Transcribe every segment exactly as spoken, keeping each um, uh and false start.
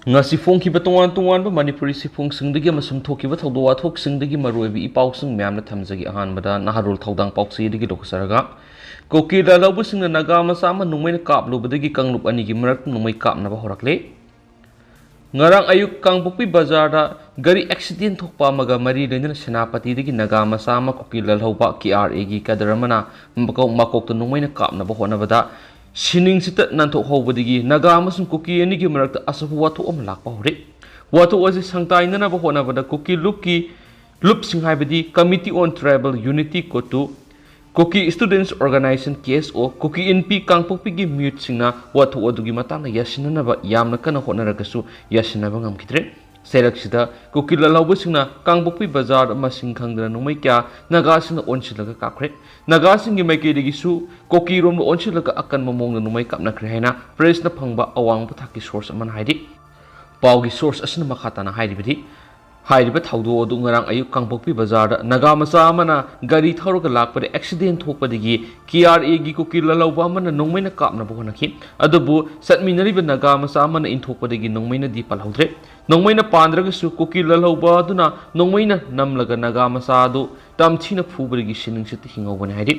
ꯉꯁꯤ ꯐꯣꯡꯈꯤꯕ ꯇꯣꯉꯥꯟ ꯇꯣꯉꯥꯟꯕ ꯃꯅꯤꯄꯨꯔꯤ ꯁꯤꯐꯣꯡꯁꯤꯡꯗꯒꯤ ꯑꯃꯁꯨꯡ ꯊꯣꯛꯈꯤꯕ ꯊꯧꯗꯣꯛ ꯋꯥꯊꯣꯛꯁꯤꯡꯗꯒꯤ ꯃꯔꯨꯑꯣꯏꯕ ꯏ ꯄꯥꯎꯁꯤꯡ ꯃꯌꯥꯝꯅ ꯊꯝꯖꯒꯦ꯫ ꯑꯍꯥꯟꯕꯗ ꯅꯍꯥꯔꯣꯜ ꯊꯧꯗꯥꯡ ꯄꯥꯎꯆꯦꯗꯒꯤ ꯂꯧꯊꯖꯔꯒ, ꯀꯨꯀꯤ ꯂꯥꯜꯍꯧꯕꯁꯤꯡꯅ ꯅꯥꯒꯥ ꯃꯆꯥ ꯑꯃ ꯅꯣꯡꯃꯩꯅ ꯀꯥꯞꯂꯨꯕꯗꯒꯤ ꯀꯥꯡꯂꯨꯞ ꯑꯅꯤꯒꯤ ꯃꯔꯛꯇ ꯅꯣꯡꯃꯩ ꯀꯥꯞꯅꯕ ꯍꯧꯔꯛꯂꯦ꯫ ꯉꯔꯥꯡ ꯑꯌꯨꯛ ꯀꯥꯡꯄꯣꯛꯄꯤ ꯕꯖꯥꯔꯗ ꯒꯥꯔꯤ ꯑꯦꯛꯁꯤꯗꯦꯟ ꯊꯣꯛꯄ ꯑꯃꯒ ꯃꯔꯤ ꯂꯩꯅꯅ ꯁꯦꯅꯥꯄꯇꯤꯗꯒꯤ ꯅꯥꯒꯥ ꯃꯆꯥ ꯑꯃ ꯀꯨꯀꯤ ꯂꯥꯜꯍꯧꯕ ꯀꯦ ꯑꯥꯔ ꯑꯦꯒꯤ ꯀꯦꯗꯔ ꯑꯃꯅ ꯃꯀꯣꯛ-, ꯃꯀꯣꯛꯇ ꯅꯣꯡꯃꯩꯅ ꯀꯥꯞꯅꯕ ꯍꯣꯠꯅꯕꯗ ꯁꯤꯅꯤꯡꯁꯤꯠꯇ ꯅꯥꯟꯊꯣꯛꯍꯧꯕꯗꯒꯤ ꯅꯥꯒꯥ ꯑꯃꯁꯨꯡ ꯀꯨꯀꯤ ꯑꯅꯤꯒꯤ ꯃꯔꯛꯇ ꯑꯆꯧꯕ ꯋꯥꯊꯣꯛ ꯑꯃ ꯂꯥꯛꯄ ꯍꯧꯔꯦ꯫ ꯋꯥꯊꯣꯛ ꯑꯁꯤ ꯁꯪꯇꯥꯏꯅꯅꯕ ꯍꯣꯠꯅꯕꯗ ꯀꯨꯀꯤ ꯂꯨꯞꯀꯤ, ꯂꯨꯞꯁꯤꯡ ꯍꯥꯏꯕꯗꯤ Committee on Tribal Unity, ꯀꯣꯇꯨ, Kuki Students Organization, ꯀꯦ ꯑꯦꯁ ꯑꯣ, ꯀꯨꯀꯤ ꯏꯟꯄꯤ ꯀꯥꯡꯄꯣꯛꯄꯤꯒꯤ ꯃꯤꯍꯨꯠꯁꯤꯡꯅ ꯋꯥꯊꯣꯛ ꯑꯗꯨꯒꯤ ꯃꯇꯥꯡꯗ ꯌꯥꯁꯤꯟꯅꯅꯕ ꯌꯥꯝꯅ ꯀꯟꯅ ꯍꯣꯠꯅꯔꯒꯁꯨ ꯌꯥꯁꯤꯟꯅꯕ ꯉꯝꯈꯤꯗ꯭ꯔꯦ꯫ ꯆꯩꯔꯛꯁꯤꯗ ꯀꯨꯀꯤ ꯂꯥꯜꯍꯧꯕꯁꯤꯡꯅ ꯀꯥꯡꯄꯣꯛꯄꯤ ꯕꯖꯥꯔ ꯃꯁꯤꯡ ꯈꯪꯗꯅ ꯅꯣꯡꯃꯩ ꯀꯌꯥ ꯅꯥꯒꯥꯁꯤꯡꯅ ꯑꯣꯟꯁꯤꯜꯂꯒ ꯀꯥꯞꯈ꯭ꯔꯦ꯫ ꯅꯥꯒꯥꯁꯤꯡꯒꯤ ꯃꯥꯏꯀꯩꯗꯒꯤꯁꯨ ꯀꯨꯀꯤꯔꯣꯝꯗ ꯑꯣꯟꯁꯤꯜꯂꯒ ꯑꯀꯟꯕ ꯃꯑꯣꯡꯗ ꯅꯣꯡꯃꯩ ꯀꯥꯞꯅꯈ꯭ꯔꯦ ꯍꯥꯏꯅ ꯄ꯭ꯔꯦꯁꯅ ꯐꯪꯕ ꯑꯋꯥꯡꯕ ꯊꯥꯛꯀꯤ ꯁꯣꯔꯁ ꯑꯃꯅ ꯍꯥꯏꯔꯤ꯫ ꯄꯥꯎꯒꯤ ꯁꯣꯔꯁ ꯑꯁꯤꯅ ꯃꯈꯥ ꯇꯥꯅ ꯍꯥꯏꯔꯤꯕꯗꯤ, ꯍꯥꯏꯔꯤꯕ ꯊꯧꯗꯣꯛ ꯑꯗꯨ ꯉꯔꯥꯡ ꯑꯌꯨꯛ ꯀꯥꯡꯄꯣꯛꯄꯤ ꯕꯖꯥꯔꯗ ꯅꯥꯒꯥ ꯃꯆꯥ ꯑꯃꯅ ꯒꯥꯔꯤ ꯊꯧꯔꯒ ꯂꯥꯛꯄꯗ ꯑꯦꯛꯁꯤꯗꯦꯟ ꯊꯣꯛꯄꯗꯒꯤ ꯀꯦ ꯑꯥꯔ ꯑꯦꯒꯤ ꯀꯨꯀꯤ ꯂꯥꯜꯍꯧꯕ ꯑꯃꯅ ꯅꯣꯡꯃꯩꯅ ꯀꯥꯞꯅꯕ ꯍꯣꯠꯅꯈꯤ꯫ ꯑꯗꯨꯕꯨ ꯆꯠꯃꯤꯟꯅꯔꯤꯕ ꯅꯥꯒꯥ ꯃꯆꯥ ꯑꯃꯅ ꯏꯟꯊꯣꯛꯄꯗꯒꯤ ꯅꯣꯡꯃꯩꯅꯗꯤ ꯄꯜꯍꯧꯗ꯭ꯔꯦ꯫ ꯅꯣꯡꯃꯩꯅ ꯄꯥꯟꯗ꯭ꯔꯒꯁꯨ ꯀꯨꯀꯤ ꯂꯥꯜꯍꯧꯕ ꯑꯗꯨꯅ ꯅꯣꯡꯃꯩꯅ ꯅꯝꯂꯒ ꯅꯥꯒꯥ ꯃꯆꯥ ꯑꯗꯨ ꯇꯝꯊꯤꯅ ꯐꯨꯕꯗꯒꯤ ꯁꯤꯅꯤꯡꯁꯤꯠꯇ ꯍꯤꯡꯍꯧꯕꯅꯤ ꯍꯥꯏꯔꯤ꯫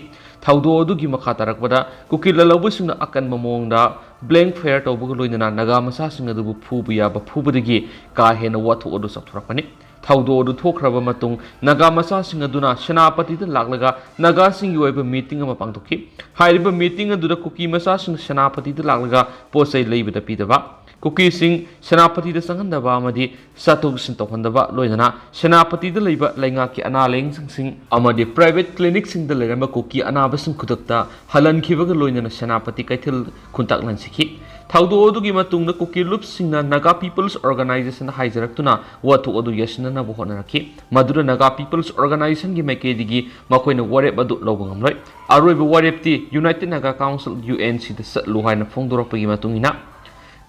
ꯊꯧꯗꯣꯛ ꯑꯗꯨꯒꯤ ꯃꯈꯥ ꯇꯥꯔꯛꯄꯗ ꯀꯨꯀꯤ ꯂꯥꯜꯍꯧꯕꯁꯤꯡꯅ ꯑꯀꯟꯕ ꯃꯑꯣꯡꯗ ꯕ꯭ꯂꯦꯡ ꯐꯥꯌꯔ ꯇꯧꯕꯒ ꯂꯣꯏꯅꯅ ꯅꯥꯒꯥ ꯃꯆꯥꯁꯤꯡ ꯑꯗꯨꯕꯨ ꯐꯨꯕ ꯌꯥꯕ ꯐꯨꯕꯗꯒꯤ ꯀꯥ ꯍꯦꯟꯅ ꯋꯥꯊꯣꯛ ꯑꯗꯨ ꯆꯥꯎꯊꯣꯔꯛꯄꯅꯤ꯫ ꯊꯧꯗꯣꯛ ꯑꯗꯨ ꯊꯣꯛꯈ꯭ꯔꯕ ꯃꯇꯨꯡ ꯅꯥꯒꯥ ꯃꯆꯥꯁꯤꯡ ꯑꯗꯨꯅ ꯁꯦꯅꯥꯄꯇꯤꯗ ꯂꯥꯛꯂꯒ ꯅꯥꯒꯥꯁꯤꯡꯒꯤ ꯑꯣꯏꯕ ꯃꯤꯇꯤꯡ ꯑꯃ ꯄꯥꯡꯊꯣꯛꯈꯤ꯫ ꯍꯥꯏꯔꯤꯕ ꯃꯤꯇꯤꯡ ꯑꯗꯨꯗ ꯀꯨꯀꯤ ꯃꯆꯥꯁꯤꯡꯅ ꯁꯦꯅꯥꯄꯇꯤꯗ ꯂꯥꯛꯂꯒ ꯄꯣꯠ ꯆꯩ ꯂꯩꯕꯗ ꯄꯤꯗꯕ, ꯀꯨꯀꯤꯁꯤꯡ ꯁꯦꯅꯥꯄꯇꯤꯗ ꯆꯪꯍꯟꯗꯕ ꯑꯃꯗꯤ ꯆꯠꯊꯣꯛ ꯆꯠꯁꯤꯟ ꯇꯧꯍꯟꯗꯕ, ꯂꯣꯏꯅꯅ ꯁꯦꯅꯥꯄꯇꯤꯗ ꯂꯩꯕ ꯂꯩꯉꯥꯛꯀꯤ ꯑꯅꯥ ꯂꯥꯌꯦꯡꯁꯪꯁꯤꯡ ꯑꯃꯗꯤ ꯄ꯭ꯔꯥꯏꯚꯦꯠ ꯀ꯭ꯂꯤꯅꯤꯛꯁꯤꯡꯗ ꯂꯩꯔꯝꯕ ꯀꯨꯀꯤ ꯑꯅꯥꯕꯁꯤꯡ ꯈꯨꯗꯛꯇ ꯍꯜꯍꯟꯈꯤꯕꯒ ꯂꯣꯏꯅꯅ ꯁꯦꯅꯥꯄꯇꯤ ꯀꯩꯊꯦꯜ ꯈꯨꯟꯇꯥꯛ ꯂꯥꯟꯁꯤꯈꯤ꯫ ꯊꯧꯗꯣꯛ ꯑꯗꯨꯒꯤ ꯃꯇꯨꯡꯗ ꯀꯨꯀꯤ ꯂꯨꯞꯁꯤꯡꯅ ꯅꯥꯒꯥ ꯄꯤꯄꯜꯁ ꯑꯣꯔꯒꯅꯥꯏꯖꯦꯁꯟꯗ ꯍꯥꯏꯖꯔꯛꯇꯨꯅ ꯋꯥꯊꯣꯛ ꯑꯗꯨ ꯌꯥꯁꯤꯟꯅꯅꯕ ꯍꯣꯠꯅꯔꯛꯈꯤ꯫ ꯃꯗꯨꯗ ꯅꯥꯒꯥ ꯄꯤꯄꯜꯁ ꯑꯣꯔꯒꯅꯥꯏꯖꯦꯁꯟꯒꯤ ꯃꯥꯏꯀꯩꯗꯒꯤ ꯃꯈꯣꯏꯅ ꯋꯥꯔꯦꯞ ꯑꯗꯨ ꯂꯧꯕ ꯉꯝꯂꯣꯏ꯫ ꯑꯔꯣꯏꯕ ꯋꯥꯔꯦꯞꯇꯤ united Naga council, U N C ꯆꯠꯂꯨ ꯍꯥꯏꯅ ꯐꯣꯡꯗꯣꯔꯛꯄꯒꯤ ꯃꯇꯨꯡ ꯏꯟꯅ,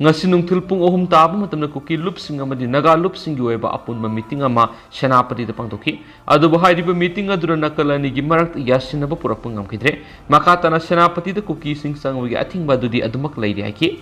ꯉꯁꯤ ꯅꯨꯡꯊꯤꯜ ꯄꯨꯡ ꯑꯍꯨꯝ ꯇꯥꯕ ꯃꯇꯝꯗ ꯀꯨꯀꯤ ꯂꯨꯞꯁꯤꯡ ꯑꯃꯗꯤ ꯅꯥꯒꯥ ꯂꯨꯞꯁꯤꯡꯒꯤ ꯑꯣꯏꯕ ꯑꯄꯨꯟꯕ ꯃꯤꯇꯤꯡ ꯑꯃ ꯁꯦꯅꯥꯄꯇꯤꯗ ꯄꯥꯡꯊꯣꯛꯈꯤ꯫ ꯑꯗꯨꯕꯨ ꯍꯥꯏꯔꯤꯕ ꯃꯤꯇꯤꯡ ꯑꯗꯨꯗ ꯅꯥꯀꯜ ꯑꯅꯤꯒꯤ ꯃꯔꯛꯇ ꯌꯥꯁꯤꯟꯅꯕ ꯄꯨꯔꯛꯄ ꯉꯝꯈꯤꯗ꯭ꯔꯦ꯫ ꯃꯈꯥ ꯇꯥꯅ ꯁꯦꯅꯥꯄꯇꯤꯗ ꯀꯨꯀꯤꯁꯤꯡ ꯆꯪꯕꯒꯤ ꯑꯊꯤꯡꯕ ꯑꯗꯨꯗꯤ ꯑꯗꯨꯃꯛ ꯂꯩꯔꯤ ꯍꯥꯏꯈꯤ꯫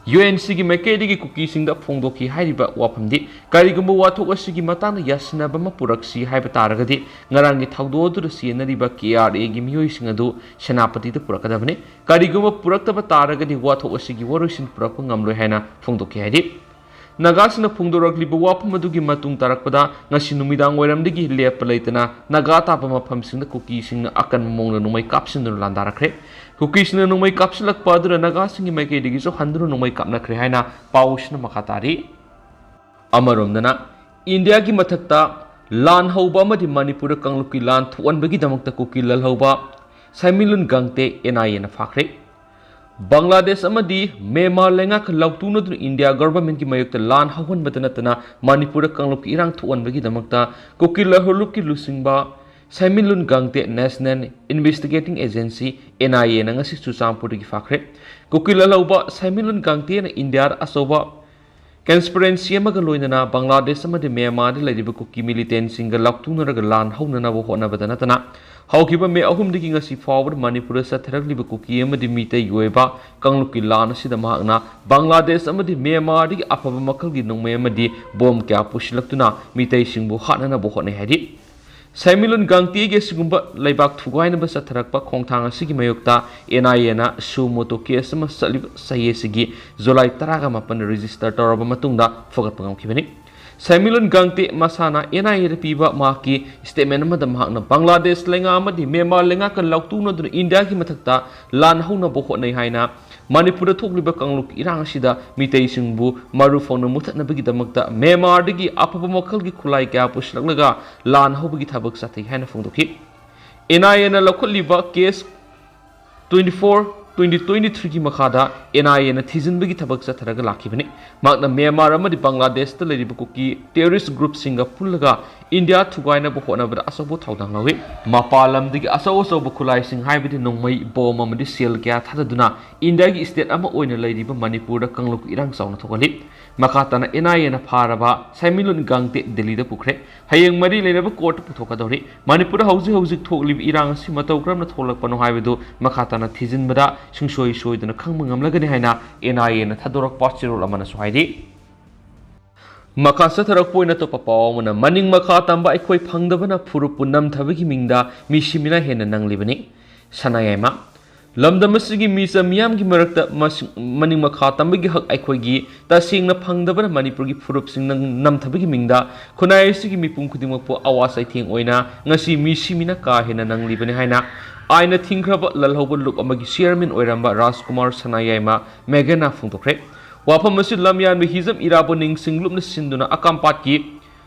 ꯌꯨ ꯑꯦꯟ ꯁꯤꯒꯤ ꯃꯥꯏꯀꯩꯗꯒꯤ ꯀꯨꯀꯤꯁꯤꯡꯗ ꯐꯣꯡꯗꯣꯛꯈꯤ꯫ ꯍꯥꯏꯔꯤꯕ ꯋꯥꯐꯝꯗꯤ, ꯀꯔꯤꯒꯨꯝꯕ ꯋꯥꯊꯣꯛ ꯑꯁꯤꯒꯤ ꯃꯇꯥꯡꯗ ꯌꯥꯁꯤꯟꯅꯕ ꯑꯃ ꯄꯨꯔꯛꯁꯤ ꯍꯥꯏꯕ ꯇꯥꯔꯒꯗꯤ, ꯉꯔꯥꯡꯒꯤ ꯊꯧꯗꯣꯛ ꯑꯗꯨꯗ ꯆꯦꯟꯅꯔꯤꯕ ꯀꯦ ꯑꯥꯔ ꯑꯦꯒꯤ ꯃꯤꯑꯣꯏꯁꯤꯡ ꯑꯗꯨ ꯁꯦꯅꯥꯄꯇꯤꯗ ꯄꯨꯔꯛꯀꯗꯕꯅꯤ꯫ ꯀꯔꯤꯒꯨꯝꯕ ꯄꯨꯔꯛꯇꯕ ꯇꯥꯔꯒꯗꯤ, ꯋꯥꯊꯣꯛ ꯑꯁꯤꯒꯤ ꯋꯥꯔꯣꯏꯁꯤꯟ ꯄꯨꯔꯛꯄ ꯉꯝꯂꯣꯏ ꯍꯥꯏꯅ ꯐꯣꯡꯗꯣꯛꯈꯤ꯫ ꯍꯥꯏꯗꯤ, ꯅꯥꯒꯥꯁꯤꯡꯅ ꯐꯣꯡꯗꯣꯔꯛꯂꯤꯕ ꯋꯥꯐꯝ ꯑꯗꯨꯒꯤ ꯃꯇꯨꯡ ꯇꯥꯔꯛꯄꯗ, ꯉꯁꯤ ꯅꯨꯃꯤꯗꯥꯡ ꯋꯥꯏꯔꯝꯗꯒꯤ ꯂꯦꯞꯄ ꯂꯩꯇꯅ ꯅꯥꯒꯥ ꯇꯥꯕ ꯃꯐꯝꯁꯤꯡꯗ ꯀꯨꯀꯤꯁꯤꯡꯅ ꯑꯀꯟꯕ ꯃꯑꯣꯡꯗ ꯅꯣꯡꯃꯩ ꯀꯥꯞꯁꯤꯟꯗꯨꯅ ꯂꯥꯟꯗꯥꯔꯛꯈ꯭ꯔꯦ꯫ ꯀꯨꯀꯤꯁꯤꯡꯅ ꯅꯣꯡꯃꯩ ꯀꯥꯞꯁꯤꯜꯂꯛꯄ ꯑꯗꯨꯅ ꯅꯥꯒꯥꯁꯤꯡꯒꯤ ꯃꯥꯏꯀꯩꯗꯒꯤꯁꯨ ꯍꯟꯗꯨꯅ ꯅꯣꯡꯃꯩ ꯀꯥꯞꯅꯈ꯭ꯔꯦ ꯍꯥꯏꯅ ꯄꯥꯎꯁꯤꯅ ꯃꯈꯥ ꯇꯥꯔꯤ꯫ ꯑꯃꯔꯣꯝꯗꯅ, ꯏꯟꯗꯤꯌꯥꯒꯤ ꯃꯊꯛꯇ ꯂꯥꯟ ꯍꯧꯕ ꯑꯃꯗꯤ ꯃꯅꯤꯄꯨꯔꯗ ꯀꯥꯡꯂꯨꯞꯀꯤ ꯂꯥꯟ ꯊꯣꯛꯍꯟꯕꯒꯤꯗꯃꯛꯇ ꯀꯨꯀꯤ ꯂꯥꯜꯍꯧꯕ ꯁꯥꯏꯃꯤꯂꯨꯟ ꯒꯥꯡꯇꯦ ꯑꯦꯟ ꯑꯥꯏ ꯑꯦꯅ ꯐꯥꯈ꯭ꯔꯦ꯫ ꯕꯪꯒ꯭ꯂꯥꯗꯦꯁ ꯑꯃꯗꯤ ꯃ꯭ꯌꯥꯟꯃꯥꯔ ꯂꯩꯉꯥꯛꯀ ꯂꯥꯎꯇꯨꯅꯗꯨꯅ ꯏꯟꯗꯤꯌꯥ ꯒꯚꯔꯟꯃꯦꯟꯠꯀꯤ ꯃꯥꯌꯣꯛꯇ ꯂꯥꯟ ꯍꯧꯍꯟꯕꯗ ꯅꯠꯇꯅ ꯃꯅꯤꯄꯨꯔꯗ ꯀꯥꯡꯂꯨꯞꯀꯤ ꯏꯔꯥꯡ ꯊꯣꯛꯍꯟꯕꯒꯤꯗꯃꯛꯇ ꯀꯨꯀꯤ ꯂꯥꯜꯍꯧꯂꯨꯞꯀꯤ ꯂꯨꯆꯤꯡꯕ ꯁꯥꯏꯃꯤꯂꯨꯟ ꯒꯥꯡꯇꯦ ꯅꯦꯁꯅꯦꯜ ꯏꯟꯚꯦꯁꯇꯤꯒꯦꯇꯤꯡ ꯑꯦꯖꯦꯟꯁꯤ, ꯑꯦꯟ ꯑꯥꯏ ꯑꯦꯅ ꯉꯁꯤ ꯆꯨꯔꯆꯥꯟꯄꯨꯔꯗꯒꯤ ꯐꯥꯈ꯭ꯔꯦ꯫ ꯀꯨꯀꯤ ꯂꯥꯜꯍꯧꯕ ꯁꯥꯏꯃꯤꯂꯨꯟ ꯒꯥꯡꯇꯦꯅ ꯏꯟꯗꯤꯌꯥꯗ ꯑꯆꯧꯕ ꯀꯟꯁꯄꯤꯔꯦꯟꯁꯤ ꯑꯃꯒ ꯂꯣꯏꯅꯅ ꯕꯪꯒ꯭ꯂꯥꯗꯦꯁ ꯑꯃꯗꯤ ꯃ꯭ꯌꯥꯟꯃꯥꯔꯗ ꯂꯩꯔꯤꯕ ꯀꯨꯀꯤ ꯃꯤꯂꯤꯇꯦꯟꯁꯤꯡꯒ ꯂꯥꯎꯊꯣꯛꯅꯔꯒ ꯂꯥꯟ ꯍꯧꯅꯅꯕ ꯍꯣꯠꯅꯕꯗ ꯅꯠꯇꯅ, ꯍꯧꯈꯤꯕ ꯃꯦ ꯑꯍꯨꯝꯗꯒꯤ ꯉꯁꯤ ꯐꯥꯎꯕꯗ ꯃꯅꯤꯄꯨꯔꯗ ꯆꯠꯊꯔꯛꯂꯤꯕ ꯀꯨꯀꯤ ꯑꯃꯗꯤ ꯃꯤꯇꯩꯒꯤ ꯑꯣꯏꯕ ꯀꯥꯡꯂꯨꯞꯀꯤ ꯂꯥꯟ ꯑꯁꯤꯗ ꯃꯍꯥꯛꯅ ꯕꯪꯒ꯭ꯂꯥꯗꯦꯁ ꯑꯃꯗꯤ ꯃ꯭ꯌꯥꯟꯃꯥꯔꯗꯒꯤ ꯑꯐꯕ ꯃꯈꯜꯒꯤ ꯅꯣꯡꯃꯩ ꯑꯃꯗꯤ ꯕꯣꯝ ꯀꯌꯥ ꯄꯨꯁꯤꯜꯂꯛꯇꯨꯅ ꯃꯤꯇꯩꯁꯤꯡꯕꯨ ꯍꯥꯠꯅꯅꯕ ꯍꯣꯠꯅꯩ ꯍꯥꯏꯔꯤ꯫ ꯁꯥꯏꯃꯤꯂꯨꯟ ꯒꯥꯡꯇꯦꯒꯤ ꯑꯁꯤꯒꯨꯝꯕ ꯂꯩꯕꯥꯛ ꯊꯨꯒꯥꯏꯅꯕ ꯆꯠꯊꯔꯛꯄ ꯈꯣꯡꯊꯥꯡ ꯑꯁꯤꯒꯤ ꯃꯥꯌꯣꯛꯇ ꯑꯦꯟ ꯑꯥꯏ ꯑꯦꯅ ꯁꯨ ꯃꯣꯇꯣ ꯀꯦꯁ ꯑꯃ ꯆꯠꯂꯤꯕ ꯆꯍꯤ ꯑꯁꯤꯒꯤ ꯖꯨꯂꯥꯏ ꯇꯔꯥꯒ ꯃꯥꯄꯟꯗ ꯔꯦꯖꯤꯁꯇꯔ ꯇꯧꯔꯕ ꯃꯇꯨꯡꯗ ꯐꯒꯠꯄ ꯉꯝꯈꯤꯕꯅꯤ꯫ ꯁꯥꯏꯃꯤꯂꯨꯟ ꯒꯥꯡꯇꯦ ꯃꯁꯥꯅ ꯑꯦꯟ ꯑꯥꯏ ꯑꯦꯗ ꯄꯤꯕ ꯃꯍꯥꯛꯀꯤ ꯁ꯭ꯇꯦꯠꯃꯦꯟꯠ ꯑꯃꯗ ꯃꯍꯥꯛꯅ ꯕꯪꯒ꯭ꯂꯥꯗꯦꯁ ꯂꯩꯉꯥꯛ ꯑꯃꯗꯤ ꯃ꯭ꯌꯥꯟꯃꯥꯔ ꯂꯩꯉꯥꯛꯀ ꯂꯥꯎꯇꯨꯅꯗꯨꯅ ꯏꯟꯗꯤꯌꯥꯒꯤ ꯃꯊꯛꯇ ꯂꯥꯟ ꯍꯧꯅꯕ ꯍꯣꯠꯅꯩ ꯍꯥꯏꯅ ꯃꯅꯤꯄꯨꯔꯗ ꯊꯣꯛꯂꯤꯕ ꯀꯥꯡꯂꯨꯞꯀꯤ ꯏꯔꯥꯡ ꯑꯁꯤꯗ ꯃꯤꯇꯩꯁꯤꯡꯕꯨ ꯃꯔꯨ ꯐꯪꯅ ꯃꯨꯊꯠꯅꯕꯒꯤꯗꯃꯛꯇ ꯃ꯭ꯌꯥꯟꯃꯥꯔꯗꯒꯤ ꯑꯐꯕ ꯃꯈꯜꯒꯤ ꯈꯨꯠꯂꯥꯏ ꯀꯌꯥ ꯄꯨꯁꯤꯜꯂꯛꯂꯒ ꯂꯥꯟ ꯍꯧꯕꯒꯤ ꯊꯕꯛ ꯆꯠꯊꯩ ꯍꯥꯏꯅ ꯐꯣꯡꯗꯣꯛꯈꯤ꯫ ꯑꯦꯟ ꯑꯥꯏ ꯑꯦꯅ ꯂꯧꯈꯠꯂꯤꯕ case twenty four twenty twenty three ꯒꯤ ꯃꯈꯥꯗ ꯑꯦꯟ ꯑꯥꯏ ꯑꯦꯅ ꯊꯤꯖꯤꯟꯕꯒꯤ ꯊꯕꯛ ꯆꯠꯊꯔꯒ ꯂꯥꯛꯈꯤꯕꯅꯤ꯫ ꯃꯍꯥꯛꯅ ꯃ꯭ꯌꯥꯟꯃꯥꯔ ꯑꯃꯗꯤ ꯕꯪꯒ꯭ꯂꯥꯗꯦꯁꯇ ꯂꯩꯔꯤꯕ ꯀꯨꯀꯤ ꯇꯦꯔꯣꯔꯤꯁ꯭ꯠ ꯒ꯭ꯔꯨꯞꯁꯤꯡꯒ ꯄꯨꯜꯂꯒ ꯏꯟꯗꯤꯌꯥ ꯊꯨꯒꯥꯏꯅꯕ ꯍꯣꯠꯅꯕꯗ ꯑꯆꯧꯕ ꯊꯧꯗꯥꯡ ꯂꯧꯏ꯫ ꯃꯄꯥꯟ ꯂꯝꯗꯒꯤ ꯑꯆꯧ ꯑꯆꯧꯕ ꯈꯨꯠꯂꯥꯏꯁꯤꯡ, ꯍꯥꯏꯕꯗꯤ ꯅꯣꯡꯃꯩ, ꯕꯣꯝ ꯑꯃꯗꯤ ꯁꯦꯜ ꯀꯌꯥ ꯊꯥꯗꯗꯨꯅ ꯏꯟꯗꯤꯌꯥꯒꯤ ꯁ꯭ꯇꯦꯠ ꯑꯃ ꯑꯣꯏꯅ ꯂꯩꯔꯤꯕ ꯃꯅꯤꯄꯨꯔꯗ ꯀꯥꯡꯂꯨꯞꯀꯤ ꯏꯔꯥꯡ ꯆꯥꯎꯅ ꯊꯣꯛꯍꯜꯂꯤ꯫ ꯃꯈꯥ ꯇꯥꯅ ꯑꯦꯟ ꯑꯥꯏ ꯑꯦꯅ ꯐꯥꯔꯕ ꯁꯥꯏꯃꯤꯂꯨꯟ ꯒꯥꯡꯇꯦ ꯗꯦꯜꯂꯤꯗ ꯄꯨꯈ꯭ꯔꯦ꯫ ꯍꯌꯦꯡ ꯃꯔꯤ ꯂꯩꯅꯕ ꯀꯣꯔꯠꯇ ꯄꯨꯊꯣꯛꯀꯗꯧꯔꯤ꯫ ꯃꯅꯤꯄꯨꯔꯗ ꯍꯧꯖꯤꯛ ꯍꯧꯖꯤꯛ ꯊꯣꯛꯂꯤꯕ ꯏꯔꯥꯡ ꯑꯁꯤ ꯃꯇꯧ ꯀꯔꯝꯅ ꯊꯣꯛꯂꯛꯄꯅꯣ ꯍꯥꯏꯕꯗꯨ ꯃꯈꯥ ꯇꯥꯅ ꯊꯤꯖꯤꯟꯕꯗ ꯁꯨꯡꯁꯣꯏ ꯁꯣꯏꯗꯅ ꯈꯪꯕ ꯉꯝꯂꯒꯅꯤ ꯍꯥꯏꯅ N I A ꯅ ꯊꯥꯗꯣꯔꯛꯄ ꯆꯦꯔꯣꯜ ꯑꯃꯅꯁꯨ ꯍꯥꯏꯔꯤ꯫ ꯃꯈꯥ ꯆꯠꯊꯔꯛꯄ ꯑꯣꯏꯅ ꯑꯇꯣꯞꯄ ꯄꯥꯎ ꯑꯃꯅ, ꯃꯅꯤꯡ ꯃꯈꯥ ꯇꯝꯕ ꯑꯩꯈꯣꯏ ꯐꯪꯗꯕꯅ ꯐꯨꯔꯨꯞꯄꯨ ꯅꯝꯊꯕꯒꯤ ꯃꯤꯡꯗ ꯃꯤꯁꯤ ꯃꯤꯅꯥ ꯍꯦꯟꯅ ꯅꯪꯂꯤꯕꯅꯤ꯫ ꯁꯅꯥꯌꯥꯏꯃ, ꯂꯝꯗꯝ ꯑꯁꯤꯒꯤ ꯃꯤꯆꯝ ꯃꯤꯌꯥꯝꯒꯤ ꯃꯔꯛꯇ ꯃꯁꯤꯡ-, ꯃꯅꯤꯡ ꯃꯈꯥ ꯇꯝꯕꯒꯤ ꯍꯛ ꯑꯩꯈꯣꯏꯒꯤ ꯇꯁꯦꯡꯅ ꯐꯪꯗꯕꯅ ꯃꯅꯤꯄꯨꯔꯒꯤ ꯐꯨꯔꯨꯞꯁꯤꯡ ꯅꯝꯊꯕꯒꯤ ꯃꯤꯡꯗ ꯈꯨꯟꯅꯥꯏ ꯑꯁꯤꯒꯤ ꯃꯤꯄꯨꯝ ꯈꯨꯗꯤꯡꯃꯛꯄꯨ ꯑꯋꯥ ꯆꯩꯊꯦꯡ ꯑꯣꯏꯅ ꯉꯁꯤ ꯃꯤꯁꯤ ꯃꯤꯅꯥ ꯀꯥ ꯍꯦꯟꯅ ꯅꯪꯂꯤꯕꯅꯤ ꯍꯥꯏꯅ ꯑꯥꯏꯟꯅ ꯊꯤꯡꯈ꯭ꯔꯕ ꯂꯜꯍꯧꯕ ꯂꯨꯞ ꯑꯃꯒꯤ ꯆꯤꯌꯔꯃꯦꯟ ꯑꯣꯏꯔꯝꯕ ꯔꯥꯖꯀꯨꯃꯥꯔ ꯁꯅꯥꯌꯥꯏꯃ ꯃꯦꯒꯅ ꯐꯣꯡꯗꯣꯛꯈ꯭ꯔꯦ꯫ ꯋꯥꯐꯝ ꯑꯁꯤ ꯂꯝꯌꯥꯟꯕ ꯍꯤꯖꯝ ꯏꯔꯥꯕꯣꯠ ꯅꯤꯡꯁꯤꯡ ꯂꯨꯞꯅ ꯁꯤꯟꯗꯨꯅ ꯑꯀꯥꯝꯄꯥꯠꯀꯤ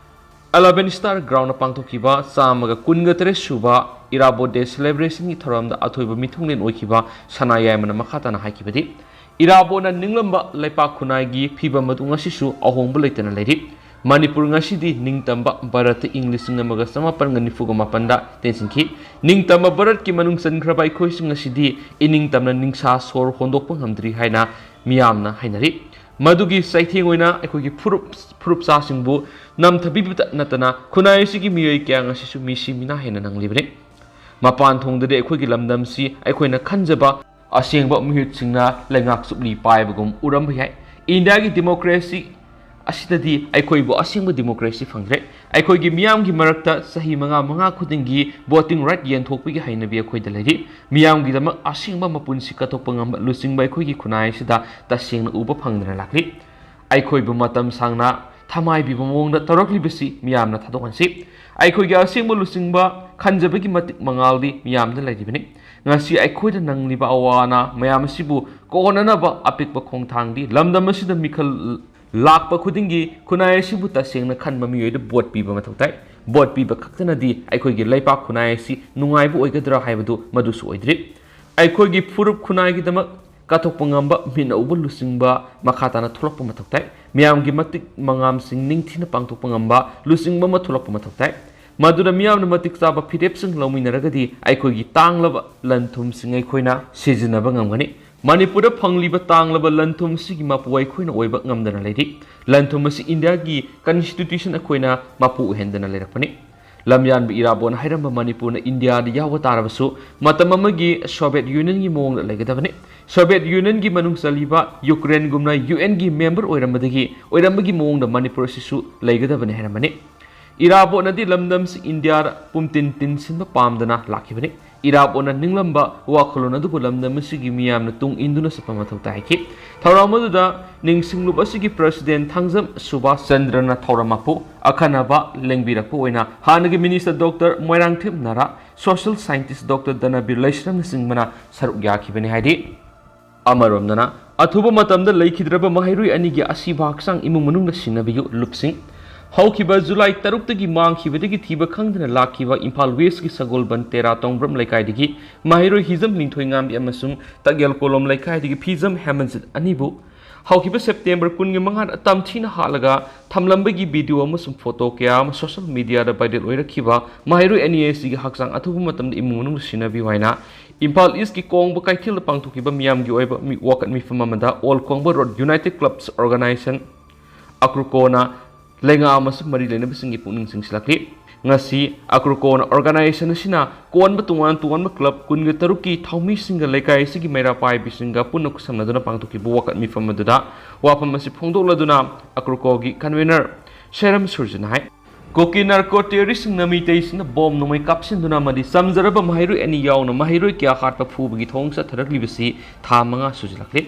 Eleven Star Ground ꯄꯥꯡꯊꯣꯛꯈꯤꯕ ꯆꯥꯝꯃꯒ ꯀꯨꯟꯒ ꯇꯔꯦꯠ ꯁꯨꯕ ꯏꯔꯥꯕꯣꯠ Day Celebration ꯒꯤ ꯊꯧꯔꯝꯗ ꯑꯊꯣꯏꯕ ꯃꯤꯊꯨꯡꯂꯦꯟ ꯑꯣꯏꯈꯤꯕ ꯁꯅꯥꯌꯥꯏꯃꯅ ꯃꯈꯥ ꯇꯥꯅ ꯍꯥꯏꯈꯤꯕꯗꯤ, ꯏꯔꯥꯕꯣꯠꯅ ꯅꯤꯡꯂꯝꯕ ꯂꯩꯄꯥꯛ ꯈꯨꯟꯅꯥꯏꯒꯤ ꯐꯤꯕꯝ ꯑꯗꯨ ꯉꯁꯤꯁꯨ ꯑꯍꯣꯡꯕ ꯂꯩꯇꯅ ꯂꯩꯔꯤ꯫ ꯃꯅꯤꯄꯨꯔ ꯉꯁꯤꯗꯤ ꯅꯤꯡꯇꯝꯕ ꯚꯥꯔꯠꯇ ꯏꯪ ꯂꯤꯁꯤꯡ ꯑꯃꯒ ꯆꯃꯥꯄꯟꯒ ꯅꯤꯐꯨꯒ ꯃꯥꯄꯟꯗ ꯇꯦꯟꯁꯤꯟꯈꯤ꯫ ꯅꯤꯡꯇꯝꯕ ꯚꯥꯔꯠꯀꯤ ꯃꯅꯨꯡ ꯆꯟꯈ꯭ꯔꯕ ꯑꯩꯈꯣꯏꯁꯤꯡ ꯉꯁꯤꯗꯤ ꯏꯅꯤꯡꯇꯝꯅ ꯅꯤꯡꯁꯥ ꯁꯣꯔ ꯍꯣꯟꯗꯣꯛꯄ ꯉꯝꯗ꯭ꯔꯤ ꯍꯥꯏꯅ ꯃꯤꯌꯥꯝꯅ ꯍꯥꯏꯅꯔꯤ꯫ ꯃꯗꯨꯒꯤ ꯆꯩꯊꯦꯡ ꯑꯣꯏꯅ ꯑꯩꯈꯣꯏꯒꯤ ꯐꯨꯔꯨꯞ, ꯐꯨꯔꯨꯞꯆꯥꯁꯤꯡꯕꯨ ꯅꯝꯊꯕꯤꯕꯇ ꯅꯠꯇꯅ ꯈꯨꯟꯅꯥꯏ ꯑꯁꯤꯒꯤ ꯃꯤꯑꯣꯏ ꯀꯌꯥ ꯉꯁꯤꯁꯨ ꯃꯤꯁꯤ ꯃꯤꯅꯥ ꯍꯦꯟꯅ ꯅꯪꯂꯤꯕꯅꯤ꯫ ꯃꯄꯥꯟ ꯊꯣꯡꯗꯗꯤ ꯑꯩꯈꯣꯏꯒꯤ ꯂꯝꯗꯝꯁꯤ ꯑꯩꯈꯣꯏꯅ ꯈꯟꯖꯕ ꯑꯁꯦꯡꯕ ꯃꯤꯍꯨꯠꯁꯤꯡꯅ ꯂꯩꯉꯥꯛ ꯆꯨꯞꯂꯤ ꯄꯥꯏꯕꯒꯨꯝ ꯎꯔꯝꯕ ꯌꯥꯏ꯫ ꯏꯟꯗꯤꯌꯥꯒꯤ ꯗꯦꯃꯣꯀ꯭ꯔꯦꯁꯤ ꯑꯁꯤꯗꯗꯤ ꯑꯩꯈꯣꯏꯕꯨ ꯑꯁꯦꯡꯕ ꯗꯦꯃꯣꯀ꯭ꯔꯦꯁꯤ ꯐꯪꯗ꯭ꯔꯦ꯫ ꯑꯩꯈꯣꯏꯒꯤ ꯃꯤꯌꯥꯝꯒꯤ ꯃꯔꯛꯇ ꯆꯍꯤ ꯃꯉꯥ ꯃꯉꯥ ꯈꯨꯗꯤꯡꯒꯤ voting right ꯌꯦꯟꯊꯣꯛꯄꯒꯤ ꯍꯩꯅꯕꯤ ꯑꯩꯈꯣꯏꯗ ꯂꯩꯔꯤ꯫ ꯃꯤꯌꯥꯝꯒꯤꯗꯃꯛ ꯑꯁꯦꯡꯕ ꯃꯄꯨꯟꯁꯤ ꯀꯠꯊꯣꯛꯄ ꯉꯝꯕ ꯂꯨꯆꯤꯡꯕ ꯑꯩꯈꯣꯏꯒꯤ ꯈꯨꯟꯅꯥꯏ ꯑꯁꯤꯗ ꯇꯁꯦꯡꯅ ꯎꯕ ꯐꯪꯗꯅ ꯂꯥꯛꯂꯤ꯫ ꯑꯩꯈꯣꯏꯕꯨ ꯃꯇꯝ ꯁꯥꯡꯅ ꯊꯃꯥꯏꯕꯤꯕ ꯃꯑꯣꯡꯗ ꯇꯧꯔꯛꯂꯤꯕꯁꯤ ꯃꯤꯌꯥꯝꯅ ꯊꯥꯗꯣꯛꯍꯟꯁꯤ꯫ ꯑꯩꯈꯣꯏꯒꯤ ꯑꯁꯦꯡꯕ ꯂꯨꯆꯤꯡꯕ ꯈꯟꯖꯕꯒꯤ ꯃꯇꯤꯛ ꯃꯉꯥꯜꯗꯤ ꯃꯤꯌꯥꯝꯗ ꯂꯩꯔꯤꯕꯅꯤ꯫ ꯉꯁꯤ ꯑꯩꯈꯣꯏꯗ ꯅꯪꯂꯤꯕ ꯑꯋꯥ ꯑꯅꯥ ꯃꯌꯥꯝ ꯑꯁꯤꯕꯨ ꯀꯣꯟꯅꯅꯕ ꯑꯄꯤꯛꯄ ꯈꯣꯡꯊꯥꯡꯗꯤ ꯂꯝꯗꯝ ꯑꯁꯤꯗ ꯃꯤꯈꯜ ꯂꯥꯛꯄ ꯈꯨꯗꯤꯡꯒꯤ ꯈꯨꯟꯅꯥꯏ ꯑꯁꯤꯕꯨ ꯇꯁꯦꯡꯅ ꯈꯟꯕ ꯃꯤꯑꯣꯏꯗ vote ꯄꯤꯕ ꯃꯊꯧ ꯇꯥꯏ꯫ Vote ꯄꯤꯕ ꯈꯛꯇꯅꯗꯤ ꯑꯩꯈꯣꯏꯒꯤ ꯂꯩꯄꯥꯛ ꯈꯨꯟꯅꯥꯏ ꯑꯁꯤ ꯅꯨꯡꯉꯥꯏꯕ ꯑꯣꯏꯒꯗ꯭ꯔꯥ ꯍꯥꯏꯕꯗꯨ ꯃꯗꯨꯁꯨ ꯑꯣꯏꯗ꯭ꯔꯤ꯫ ꯑꯩꯈꯣꯏꯒꯤ ꯐꯨꯔꯨꯞ ꯈꯨꯟꯅꯥꯏꯒꯤꯗꯃꯛ ꯀꯠꯊꯣꯛꯄ ꯉꯝꯕ ꯃꯤꯠꯅ ꯎꯕ ꯂꯨꯆꯤꯡꯕ ꯃꯈꯥ ꯇꯥꯅ ꯊꯣꯛꯂꯛꯄ ꯃꯊꯧ ꯇꯥꯏ꯫ ꯃꯤꯌꯥꯝꯒꯤ ꯃꯇꯤꯛ ꯃꯉꯥꯝꯁꯤꯡ ꯅꯤꯡꯊꯤꯅ ꯄꯥꯡꯊꯣꯛꯄ ꯉꯝꯕ ꯂꯨꯆꯤꯡꯕ ꯑꯃ ꯊꯣꯛꯂꯛꯄ ꯃꯊꯧ ꯇꯥꯏ꯫ ꯃꯗꯨꯅ ꯃꯤꯌꯥꯝꯅ ꯃꯇꯤꯛ ꯆꯥꯕ ꯐꯤꯔꯦꯞꯁꯤꯡ ꯂꯧꯃꯤꯟꯅꯔꯒꯗꯤ ꯑꯩꯈꯣꯏꯒꯤ ꯇꯥꯡꯂꯕ ꯂꯟ ꯊꯨꯝꯁꯤꯡ ꯑꯩꯈꯣꯏꯅ ꯁꯤꯖꯤꯟꯅꯕ ꯉꯝꯒꯅꯤ꯫ ꯃꯅꯤꯄꯨꯔꯗ ꯐꯪꯂꯤꯕ ꯇꯥꯡꯂꯕ ꯂꯟ ꯊꯨꯝꯁꯤꯒꯤ ꯃꯄꯨ ꯑꯩꯈꯣꯏꯅ ꯑꯣꯏꯕ ꯉꯝꯗꯅ ꯂꯩꯔꯤ꯫ ꯂꯟ ꯊꯨꯝ ꯑꯁꯤ ꯏꯟꯗꯤꯌꯥꯒꯤ constitution ꯑꯩꯈꯣꯏꯅ ꯃꯄꯨ ꯑꯣꯏꯍꯟꯗꯅ ꯂꯩꯔꯛꯄꯅꯤ꯫ ꯂꯝꯌꯥꯟꯕ ꯏꯔꯥꯕꯣꯠꯅ ꯍꯥꯏꯔꯝꯕ ꯃꯅꯤꯄꯨꯔꯅ ꯏꯟꯗꯤꯌꯥꯗ ꯌꯥꯎꯕ ꯇꯥꯔꯕꯁꯨ ꯃꯇꯝ ꯑꯃꯒꯤ ꯁꯣꯚꯤꯌꯦꯠ ꯌꯨꯅꯤꯌꯟꯒꯤ ꯃꯑꯣꯡꯗ ꯂꯩꯒꯗꯕꯅꯤ꯫ ꯁꯣꯚꯤꯌꯦꯠ ꯌꯨꯅꯤꯌꯟꯒꯤ ꯃꯅꯨꯡ ꯆꯜꯂꯤꯕ ꯌꯨꯀ꯭ꯔꯦꯟꯒꯨꯝꯅ ꯌꯨ ꯑꯦꯟꯒꯤ ꯃꯦꯝꯕꯔ ꯑꯣꯏꯔꯝꯕꯗꯒꯤ ꯑꯣꯏꯔꯝꯕꯒꯤ ꯃꯑꯣꯡꯗ ꯃꯅꯤꯄꯨꯔ ꯑꯁꯤꯁꯨ ꯂꯩꯒꯗꯕꯅꯤ ꯍꯥꯏꯔꯝꯕꯅꯤ꯫ ꯏꯔꯥꯕꯣꯠꯅꯗꯤ ꯂꯝꯗꯝꯁꯤ ꯏꯟꯗꯤꯌꯥꯗ ꯄꯨꯝꯇꯤꯟ ꯇꯤꯟꯁꯤꯟꯕ ꯄꯥꯝꯗꯅ ꯂꯥꯛꯈꯤꯕꯅꯤ꯫ ꯏꯔꯥꯕꯣꯠꯅ ꯅꯤꯡꯂꯝꯕ ꯋꯥꯈꯜꯂꯣꯟ ꯑꯗꯨꯕꯨ ꯂꯝꯗꯝ ꯑꯁꯤꯒꯤ ꯃꯤꯌꯥꯝꯅ ꯇꯨꯡ ꯏꯟꯗꯨꯅ ꯆꯠꯄ ꯃꯊꯧ ꯇꯥꯏ ꯍꯥꯏꯈꯤ꯫ ꯊꯧꯔꯝ ꯑꯗꯨꯗ ꯅꯤꯡꯁꯤꯡꯂꯨꯞ ꯑꯁꯤꯒꯤ ꯄ꯭ꯔꯁꯤꯗꯦꯟ ꯊꯥꯡꯖꯝ ꯁꯨꯕꯥꯁ ꯆꯟꯗ꯭ꯔꯅ ꯊꯧꯔꯝ ꯃꯄꯨ ꯑꯈꯟꯅꯕ ꯂꯦꯡꯕꯤꯔꯛꯄ ꯑꯣꯏꯅ ꯍꯥꯟꯅꯒꯤ minister doctor Moirangthem Nara, social scientist doctor Dhanabir ꯂꯩꯁ꯭ꯔꯝꯅꯆꯤꯡꯕꯅ ꯁꯔꯨꯛ ꯌꯥꯈꯤꯕꯅꯤ ꯍꯥꯏꯗꯤ꯫ ꯑꯃꯔꯣꯝꯗꯅ, ꯑꯊꯨꯕ ꯃꯇꯝꯗ ꯂꯩꯈꯤꯗ꯭ꯔꯕ ꯃꯍꯩꯔꯣꯏ ꯑꯅꯤꯒꯤ ꯑꯁꯤꯕ ꯍꯛꯆꯥꯡ ꯏꯃꯨꯡ ꯃꯅꯨꯡꯅ ꯁꯤꯟꯅꯕꯤꯌꯨ꯫ ꯂꯨꯞꯁꯤꯡ꯫ ꯍꯧꯈꯤꯕ ꯖꯨꯂꯥꯏ ꯇꯔꯨꯛꯇꯒꯤ ꯃꯥꯡꯈꯤꯕꯗꯒꯤ ꯊꯤꯕ ꯈꯪꯗꯅ ꯂꯥꯛꯈꯤꯕ ꯏꯝꯐꯥꯜ ꯋꯦꯁꯀꯤ ꯁꯒꯣꯜꯕꯟ ꯇꯦꯔꯥ ꯇꯣꯡꯕ꯭ꯔꯝ ꯂꯩꯀꯥꯏꯗꯒꯤ ꯃꯍꯩꯔꯣꯏ ꯍꯤꯖꯝ ꯂꯤꯡꯊꯣꯏꯉꯥꯝꯕꯤ ꯑꯃꯁꯨꯡ ꯇꯛꯌꯦꯜ ꯀꯣꯂꯣꯝ ꯂꯩꯀꯥꯏꯗꯒꯤ ꯐꯤꯖꯝ ꯍꯦꯃꯟꯖꯤꯠ ꯑꯅꯤꯕꯨ ꯍꯧꯈꯤꯕ ꯁꯦꯞꯇꯦꯝꯕꯔ ꯀꯨꯟꯒꯤ ꯃꯉꯥꯗ ꯇꯝꯊꯤꯅ ꯍꯥꯠꯂꯒ ꯊꯝꯂꯝꯕꯒꯤ ꯚꯤꯗꯤꯑꯣ ꯑꯃꯁꯨꯡ ꯐꯣꯇꯣ ꯀꯌꯥ ꯑꯃ ꯁꯣꯁꯤꯌꯦꯜ ꯃꯤꯗꯤꯌꯥꯗ ꯚꯥꯏꯔꯦꯜ ꯑꯣꯏꯔꯛꯈꯤꯕ ꯃꯍꯩꯔꯣꯏ ꯑꯅꯤ ꯑꯁꯤꯒꯤ ꯍꯛꯆꯥꯡ ꯑꯊꯨꯕ ꯃꯇꯝꯗ ꯏꯃꯨꯡ ꯃꯅꯨꯡꯗ ꯁꯤꯟꯅꯕꯤꯌꯨ ꯍꯥꯏꯅ ꯏꯝꯐꯥꯜ ꯏꯁꯀꯤ ꯀꯣꯡꯕ ꯀꯩꯊꯦꯜꯗ ꯄꯥꯡꯊꯣꯛꯈꯤꯕ ꯃꯤꯌꯥꯝꯒꯤ ꯑꯣꯏꯕ ꯃꯤ-, ꯋꯥꯀꯠ ꯃꯤꯐꯝ ꯑꯃꯗ ꯑꯣꯜ ꯀꯣꯡꯕ ꯔꯣꯗ ꯌꯨꯅꯥꯏꯇꯦꯗ ꯀ꯭ꯂꯕꯁ ꯑꯣꯔꯒꯅꯥꯏꯖꯦꯁꯟ, ꯑꯀ꯭ꯔꯨꯀꯣꯅ ꯂꯩꯉꯥꯛ ꯑꯃꯁꯨꯡ ꯃꯔꯤ ꯂꯩꯅꯕꯁꯤꯡꯒꯤ ꯄꯨꯛꯅꯤꯡ ꯆꯤꯡꯁꯤꯜꯂꯛꯂꯤ꯫ ꯉꯁꯤ ꯑꯀ꯭ꯔꯨꯀꯣꯅ ꯑꯣꯔꯒꯅꯥꯏꯖꯦꯁꯟ ꯑꯁꯤꯅ ꯀꯣꯟꯕ ꯇꯣꯉꯥꯟ ꯇꯣꯉꯥꯟꯕ ꯀ꯭ꯂꯕ ꯀꯨꯟꯒ ꯇꯔꯨꯛꯀꯤ ꯊꯧꯃꯤꯁꯤꯡꯒ ꯂꯩꯀꯥꯏ ꯑꯁꯤꯒꯤ ꯃꯩꯔꯥ ꯄꯥꯏꯕꯤꯁꯤꯡꯒ ꯄꯨꯟꯅ ꯈꯨꯠꯁꯝꯅꯗꯨꯅ ꯄꯥꯡꯊꯣꯛꯈꯤꯕ ꯋꯥꯀꯠ ꯃꯤꯐꯝ ꯑꯗꯨꯗ ꯋꯥꯐꯝ ꯑꯁꯤ ꯐꯣꯡꯗꯣꯛꯂꯗꯨꯅ ꯑꯀ꯭ꯔꯨꯀꯣꯒꯤ ꯀꯟꯚꯦꯅꯔ ꯁꯦꯔꯝ ꯁꯨꯔꯖꯅ ꯍꯥꯏ, ꯀꯨꯀꯤ ꯅꯥꯔꯀꯣ ꯇꯦꯔꯣꯔꯤꯁꯁꯤꯡꯅ ꯃꯤꯇꯩꯁꯤꯡꯅ ꯕꯣꯝ ꯅꯣꯡꯃꯩ ꯀꯥꯞꯁꯤꯟꯗꯨꯅ ꯑꯃꯗꯤ ꯆꯝꯖꯔꯕ ꯃꯍꯩꯔꯣꯏ ꯑꯅꯤ ꯌꯥꯎꯅ ꯃꯍꯩꯔꯣꯏ ꯀꯌꯥ ꯍꯥꯠꯄ ꯐꯨꯕꯒꯤ ꯊꯧꯑꯣꯡ ꯆꯠꯊꯔꯛꯂꯤꯕꯁꯤ ꯊꯥ ꯃꯉꯥ ꯁꯨꯖꯤꯜꯂꯛꯂꯦ꯫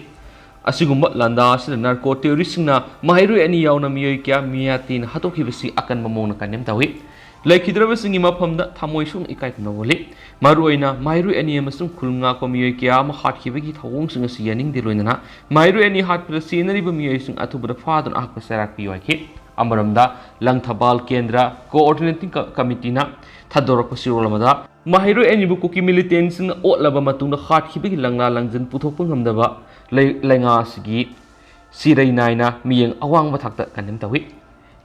ꯑꯁꯤꯒꯨꯝꯕ ꯂꯥꯟꯗꯥ ꯑꯁꯤꯗ ꯅꯥꯔꯀꯣ ꯇꯦꯔꯣꯔꯤꯁꯁꯤꯡꯅ ꯃꯍꯩꯔꯣꯏ ꯑꯅꯤ ꯌꯥꯎꯅ ꯃꯤꯑꯣꯏ ꯀꯌꯥ ꯃꯤꯌꯥꯇꯤꯅ ꯍꯥꯠꯇꯣꯛꯈꯤꯕꯁꯤ ꯑꯀꯟꯕ ꯃꯑꯣꯡꯗ ꯀꯟꯗꯦꯝ ꯇꯧꯏ꯫ ꯂꯩꯈꯤꯗ꯭ꯔꯕꯁꯤꯡꯒꯤ ꯃꯐꯝꯗ ꯊꯃꯣꯏ ꯁꯣꯛꯅ ꯏꯀꯥꯏ ꯈꯨꯝꯅꯕ ꯎꯠꯂꯤ꯫ ꯃꯔꯨꯑꯣꯏꯅ ꯃꯍꯩꯔꯣꯏ ꯑꯅꯤ ꯑꯃꯁꯨꯡ ꯈꯨꯜ ꯉꯥꯛꯄ ꯃꯤꯑꯣꯏ ꯀꯌꯥ ꯑꯃ ꯍꯥꯠꯈꯤꯕꯒꯤ ꯊꯧꯑꯣꯡꯁꯤꯡ ꯑꯁꯤ ꯌꯥꯅꯤꯡꯗꯦ, ꯂꯣꯏꯅꯅ ꯃꯍꯩꯔꯣꯏ ꯑꯅꯤ ꯍꯥꯠꯄꯗ ꯆꯦꯟꯅꯔꯤꯕ ꯃꯤꯑꯣꯏꯁꯤꯡ ꯑꯊꯨꯕꯗ ꯐꯥꯗꯨꯅ ꯑꯍꯛꯄ ꯆꯩꯔꯥꯛ ꯄꯤꯌꯨ ꯍꯥꯏꯈꯤ꯫ ꯑꯃꯔꯣꯝꯗ, ꯂꯪꯊꯕꯥꯜ ꯀꯦꯟꯗ꯭ꯔ ꯀꯣꯑꯣꯔꯗꯤꯅꯦꯇꯤꯡ ꯀ-, ꯀꯃꯤꯇꯤꯅ ꯊꯥꯗꯣꯔꯛꯄ ꯆꯦꯔꯣꯜ ꯑꯃꯗ, ꯃꯍꯩꯔꯣꯏ ꯑꯅꯤꯕꯨ ꯀꯨꯀꯤ ꯃꯤꯂꯤꯇꯦꯟꯁꯤꯡꯅ ꯑꯣꯠꯂꯕ ꯃꯇꯨꯡꯗ ꯍꯥꯠꯈꯤꯕꯒꯤ ꯂꯪꯂꯥ ꯂꯪꯖꯟ ꯄꯨꯊꯣꯛꯄ ꯉꯝꯗꯕ ꯂꯩ-, ꯂꯩꯉꯥꯛ ꯑꯁꯤꯒꯤ ꯁꯤꯔꯩ ꯅꯥꯏꯅ ꯃꯤꯠꯌꯦꯡ ꯑꯋꯥꯡꯕ ꯊꯥꯛꯇ ꯀꯟꯗꯦꯝ ꯇꯧꯏ꯫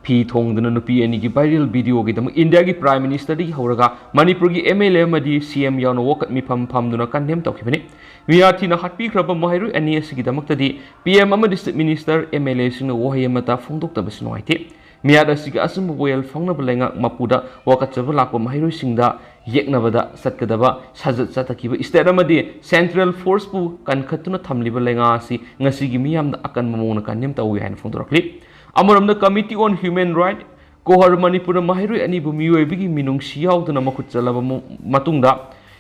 ꯐꯤ ꯊꯣꯡꯗꯨꯅ ꯅꯨꯄꯤ ꯑꯅꯤꯒꯤ ꯚꯥꯏꯔꯦꯜ ꯚꯤꯗꯤꯑꯣꯒꯤꯗꯃꯛ ꯏꯟꯗꯤꯌꯥꯒꯤ ꯄ꯭ꯔꯥꯏꯝ ꯃꯤꯅꯤꯁꯇꯔꯗꯒꯤ ꯍꯧꯔꯒ ꯃꯅꯤꯄꯨꯔꯒꯤ ꯑꯦꯝ ꯑꯦꯜ ꯑꯦ ꯑꯃꯗꯤ ꯁꯤ ꯑꯦꯝ ꯌꯥꯎꯅ ꯋꯥꯀꯠ ꯃꯤꯐꯝ ꯐꯝꯗꯨꯅ ꯀꯟꯗꯦꯝ ꯇꯧꯈꯤꯕꯅꯤ꯫ ꯃꯤꯌꯥꯊꯤꯅ ꯍꯥꯠꯄꯤꯈ꯭ꯔꯕ ꯃꯍꯩꯔꯣꯏ ꯑꯅꯤ ꯑꯁꯤꯒꯤꯗꯃꯛꯇꯗꯤ ꯄꯤ ꯑꯦꯝ ꯑꯃꯗꯤ ꯆꯤꯐ ꯃꯤꯅꯤꯁꯇꯔ, ꯑꯦꯝ ꯑꯦꯜ ꯑꯦꯁꯤꯡꯅ ꯋꯥꯍꯩ ꯑꯃꯠꯇ ꯐꯣꯡꯗꯣꯛꯇꯕꯁꯤ ꯅꯨꯡꯉꯥꯏꯇꯦ꯫ ꯃꯤꯍꯥꯠ ꯑꯁꯤꯒꯤ ꯑꯆꯨꯝꯕ ꯋꯥꯌꯦꯜ ꯐꯪꯅꯕ ꯂꯩꯉꯥꯛ ꯃꯄꯨꯗ ꯋꯥꯀꯠꯆꯕ ꯂꯥꯛꯄ ꯃꯍꯩꯔꯣꯏꯁꯤꯡꯗ ꯌꯦꯛꯅꯕꯗ ꯆꯠꯀꯗꯕ ꯁꯥꯖꯠ ꯆꯠꯊꯈꯤꯕ state ꯑꯃꯗꯤ central forceꯄꯨ ꯀꯟꯈꯠꯇꯨꯅ ꯊꯝꯂꯤꯕ ꯂꯩꯉꯥꯛ ꯑꯁꯤ ꯉꯁꯤꯒꯤ ꯃꯤꯌꯥꯝꯗ ꯑꯀꯟꯕ ꯃꯑꯣꯡꯗ condemn ꯇꯧꯏ ꯍꯥꯏꯅ ꯐꯣꯡꯗꯣꯔꯛꯂꯤ꯫ ꯑꯃꯔꯣꯝꯗ Committee on Human Rights, ꯀꯣꯍꯔ ꯃꯅꯤꯄꯨꯔꯅ ꯃꯍꯩꯔꯣꯏ ꯑꯅꯤꯕꯨ ꯃꯤꯑꯣꯏꯕꯒꯤ ꯃꯤꯅꯨꯡꯁꯤ ꯌꯥꯎꯗꯅ ꯃꯈꯨꯠ ꯆꯠꯂꯕ ꯃ-, ꯃꯇꯨꯡꯗ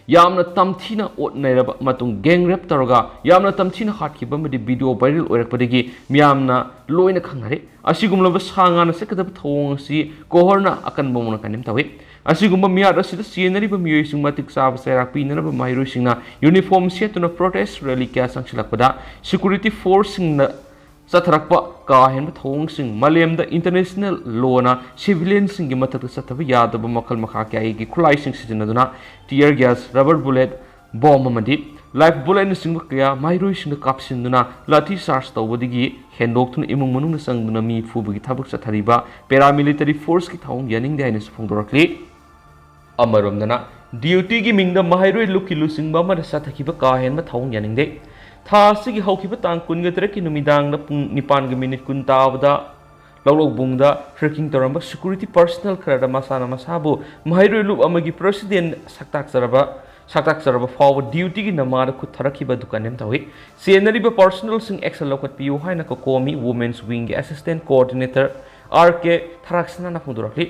ꯌꯥꯝꯅ ꯇꯝꯊꯤꯅ ꯑꯣꯠ ꯅꯩꯔꯕ ꯃꯇꯨꯡ gang rape ꯇꯧꯔꯒ ꯌꯥꯝꯅ ꯇꯝꯊꯤꯅ ꯍꯥꯠꯈꯤꯕ ꯑꯃꯗꯤ video viral ꯑꯣꯏꯔꯛꯄꯗꯒꯤ ꯃꯤꯌꯥꯝꯅ ꯂꯣꯏꯅ ꯈꯪꯅꯔꯦ꯫ ꯑꯁꯤꯒꯨꯝꯂꯕ ꯁꯥ ꯉꯥꯅ ꯆꯠꯀꯗꯕ ꯊꯧꯑꯣꯡ ꯑꯁꯤ ꯀꯣꯍꯔꯅ ꯑꯀꯟꯕ ꯃꯑꯣꯡꯗ condemn ꯇꯧꯏ꯫ ꯑꯁꯤꯒꯨꯝꯕ ꯃꯤꯍꯥꯠ ꯑꯁꯤꯗ ꯆꯦꯟꯅꯔꯤꯕ ꯃꯤꯑꯣꯏꯁꯤꯡ ꯃꯇꯤꯛ ꯆꯥꯕ ꯆꯩꯔꯥꯛ ꯄꯤꯅꯅꯕ ꯃꯍꯩꯔꯣꯏꯁꯤꯡꯅ uniform ꯁꯦꯠꯇꯨꯅ protest rally ꯀꯌꯥ ꯆꯪꯁꯤꯜꯂꯛꯄꯗ security forceꯁꯤꯡꯅ ꯆꯠꯊꯔꯛꯄ ꯀꯥ ꯍꯦꯟꯕ ꯊꯧꯑꯣꯡꯁꯤꯡ, ꯃꯥꯂꯦꯝꯗ international lawꯅ civilianꯁꯤꯡꯒꯤ ꯃꯊꯛꯇ ꯆꯠꯊꯕ ꯌꯥꯗꯕ ꯃꯈꯜ ꯃꯈꯥ ꯀꯌꯥꯒꯤ ꯈꯨꯠꯂꯥꯏꯁꯤꯡ ꯁꯤꯖꯤꯟꯅꯗꯨꯅ tear gas, rubber bullet, bomb ꯑꯃꯗꯤ live bulletꯅꯆꯤꯡꯕ ꯀꯌꯥ ꯃꯍꯩꯔꯣꯏꯁꯤꯡꯗ ꯀꯥꯞꯁꯤꯟꯗꯨꯅ ꯂꯥꯊꯤ ꯆꯥꯔꯖ ꯇꯧꯕꯗꯒꯤ ꯍꯦꯟꯗꯣꯛꯇꯨꯅ ꯏꯃꯨꯡ ꯃꯅꯨꯡꯗ ꯆꯪꯗꯨꯅ ꯃꯤ ꯐꯨꯕꯒꯤ ꯊꯕꯛ ꯆꯠꯊꯔꯤꯕ paramilitary forceꯀꯤ ꯊꯧꯑꯣꯡ ꯌꯥꯅꯤꯡꯗꯦ ꯍꯥꯏꯅꯁꯨ ꯐꯣꯡꯗꯣꯔꯛꯂꯤ꯫ ꯑꯃꯔꯣꯝꯗꯅ dutyꯒꯤ ꯃꯤꯡꯗ ꯃꯍꯩꯔꯣꯏ ꯂꯨꯞꯀꯤ ꯂꯨꯆꯤꯡꯕ ꯑꯃꯗ ꯆꯠꯊꯈꯤꯕ ꯀꯥ ꯍꯦꯟꯕ ꯊꯧꯑꯣꯡ ꯌꯥꯅꯤꯡꯗꯦ꯫ ꯊꯥ ꯑꯁꯤꯒꯤ ꯍꯧꯈꯤꯕ ꯇꯥꯡ ꯀꯨꯟꯒ ꯇꯔꯦꯠꯀꯤ ꯅꯨꯃꯤꯗꯥꯡꯗ ꯄꯨꯡ ꯅꯤꯄꯥꯟꯒ minute ꯀꯨꯟ ꯇꯥꯕꯗ ꯂꯧꯔꯣꯛꯕꯨꯡꯗ trekking ꯇꯧꯔꯝꯕ security personnel ꯈꯔꯗ ꯃꯁꯥꯅ ꯃꯁꯥꯕꯨ ꯃꯍꯩꯔꯣꯏ ꯂꯨꯞ ꯑꯃꯒꯤ president ꯁꯛꯇꯥꯛꯆꯔꯕ, ꯁꯛꯇꯥꯛꯆꯔꯕ ꯐꯥꯎꯕ dutyꯒꯤ ꯅꯃꯥꯗ ꯈꯨꯠ ꯊꯥꯔꯛꯈꯤꯕ ꯑꯗꯨ condemn ꯇꯧꯏ꯫ ꯆꯦꯟꯅꯔꯤꯕ personnelꯁꯤꯡ action ꯂꯧꯈꯠꯄꯤꯌꯨ ꯍꯥꯏꯅ COCOMI Women's Wingꯒꯤ assistant coordinator R K ꯊꯔꯥꯛꯁꯅꯥꯅ ꯐꯣꯡꯗꯣꯔꯛꯂꯤ꯫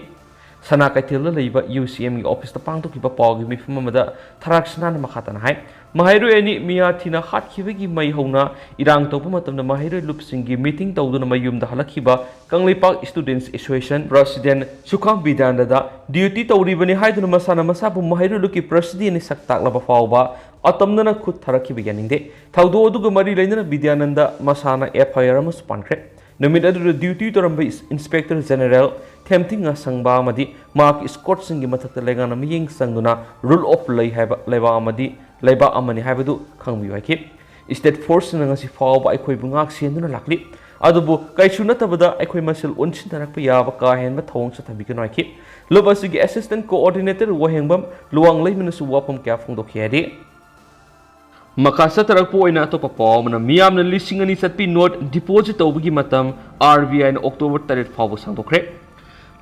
ꯁꯅꯥ ꯀꯩꯊꯦꯜꯗ ꯂꯩꯕ UCMꯒꯤ officeꯇ ꯄꯥꯡꯊꯣꯛꯈꯤꯕ ꯄꯥꯎꯒꯤ ꯃꯤꯐꯝ ꯑꯃꯗ ꯊꯔꯥꯛꯁꯅꯥꯅ ꯃꯈꯥ ꯇꯥꯅ ꯍꯥꯏ, ꯃꯍꯩꯔꯣꯏ ꯑꯅꯤ ꯃꯤꯌꯥ ꯊꯤꯅ ꯍꯥꯠꯈꯤꯕꯒꯤ ꯃꯩ ꯍꯧꯅ ꯏꯔꯥꯡ ꯇꯧꯕ ꯃꯇꯝꯗ ꯃꯍꯩꯔꯣꯏ ꯂꯨꯞꯁꯤꯡꯒꯤ meeting ꯇꯧꯗꯨꯅ ꯃꯌꯨꯝꯗ ꯍꯜꯂꯛꯈꯤꯕ Kangleipak Students Association president ꯁꯨꯈꯥꯝ Bidyananda duty ꯇꯧꯔꯤꯕꯅꯤ ꯍꯥꯏꯗꯨꯅ ꯃꯁꯥꯅ ꯃꯁꯥꯕꯨ ꯃꯍꯩꯔꯣꯏ ꯂꯨꯞꯀꯤ presidentꯅꯤ ꯁꯛ ꯇꯥꯛꯂꯕ ꯐꯥꯎꯕ ꯑꯇꯝꯅꯅ ꯈꯨꯠ ꯊꯥꯔꯛꯈꯤꯕ ꯌꯥꯅꯤꯡꯗꯦ꯫ ꯊꯧꯗꯣꯛ ꯑꯗꯨꯒ ꯃꯔꯤ ꯂꯩꯅꯅ ꯕꯤꯗ꯭ꯌꯥꯅꯟꯗ ꯃꯁꯥꯅ FIR ꯑꯃꯁꯨ ꯄꯥꯟꯈ꯭ꯔꯦ꯫ ꯅꯨꯃꯤꯠ ꯑꯗꯨꯗ duty ꯇꯧꯔꯝꯕ ꯏꯟꯁ-, Inspector General ꯊꯦꯝꯊꯤꯡ ꯉꯥꯁꯪꯕ ꯑꯃꯗꯤ ꯃꯍꯥꯛꯀꯤ escortꯁꯤꯡꯒꯤ ꯃꯊꯛꯇ ꯂꯩꯉꯥꯛꯅ ꯃꯤꯠꯌꯦꯡ ꯆꯪꯗꯨꯅ rule of law ꯍꯥꯏꯕ ꯂꯩꯕꯥꯛ ꯑꯃꯗꯤ ꯂꯩꯕꯥꯛ ꯑꯃꯅꯤ ꯍꯥꯏꯕꯗꯨ ꯈꯪꯕꯤꯌꯨ ꯍꯥꯏꯈꯤ꯫ State forceꯁꯤꯡꯅ ꯉꯁꯤ ꯐꯥꯎꯕ ꯑꯩꯈꯣꯏꯕꯨ ꯉꯥꯛ ꯁꯦꯟꯗꯨꯅ ꯂꯥꯛꯂꯤ, ꯑꯗꯨꯕꯨ ꯀꯩꯁꯨ ꯅꯠꯇꯕꯗ ꯑꯩꯈꯣꯏ ꯃꯁꯦꯜ ꯑꯣꯟꯁꯤꯟꯅꯔꯛꯄ ꯌꯥꯕ ꯀꯥ ꯍꯦꯟꯕ ꯊꯧꯑꯣꯡ ꯆꯠꯊꯕꯤꯒꯅꯨ ꯍꯥꯏꯈꯤ꯫ ꯂꯨꯞ ꯑꯁꯤꯒꯤ assistant coordinator ꯋꯥꯍꯦꯡꯕꯝ ꯂꯨꯋꯥꯡꯂꯩꯃꯅꯁꯨ ꯋꯥꯐꯝ ꯀꯌꯥ ꯐꯣꯡꯗꯣꯛꯈꯤ ꯍꯥꯏꯔꯤ꯫ ꯃꯈꯥ ꯆꯠꯊꯔꯛꯄ ꯑꯣꯏꯅ ꯑꯇꯣꯞꯄ ꯄꯥꯎ ꯑꯃꯅ, ꯃꯤꯌꯥꯝꯅ ꯂꯤꯁꯤꯡ ꯑꯅꯤ ꯆꯠꯄꯤ ꯅꯣꯠ ꯗꯤꯄꯣꯖꯤꯠ ꯇꯧꯕꯒꯤ ꯃꯇꯝ ꯑꯥꯔ ꯕꯤ ꯑꯥꯏꯅ ꯑꯣꯛꯇꯣꯕꯔ ꯇꯔꯦꯠ ꯐꯥꯎꯕ ꯁꯥꯡꯗꯣꯛꯈ꯭ꯔꯦ꯫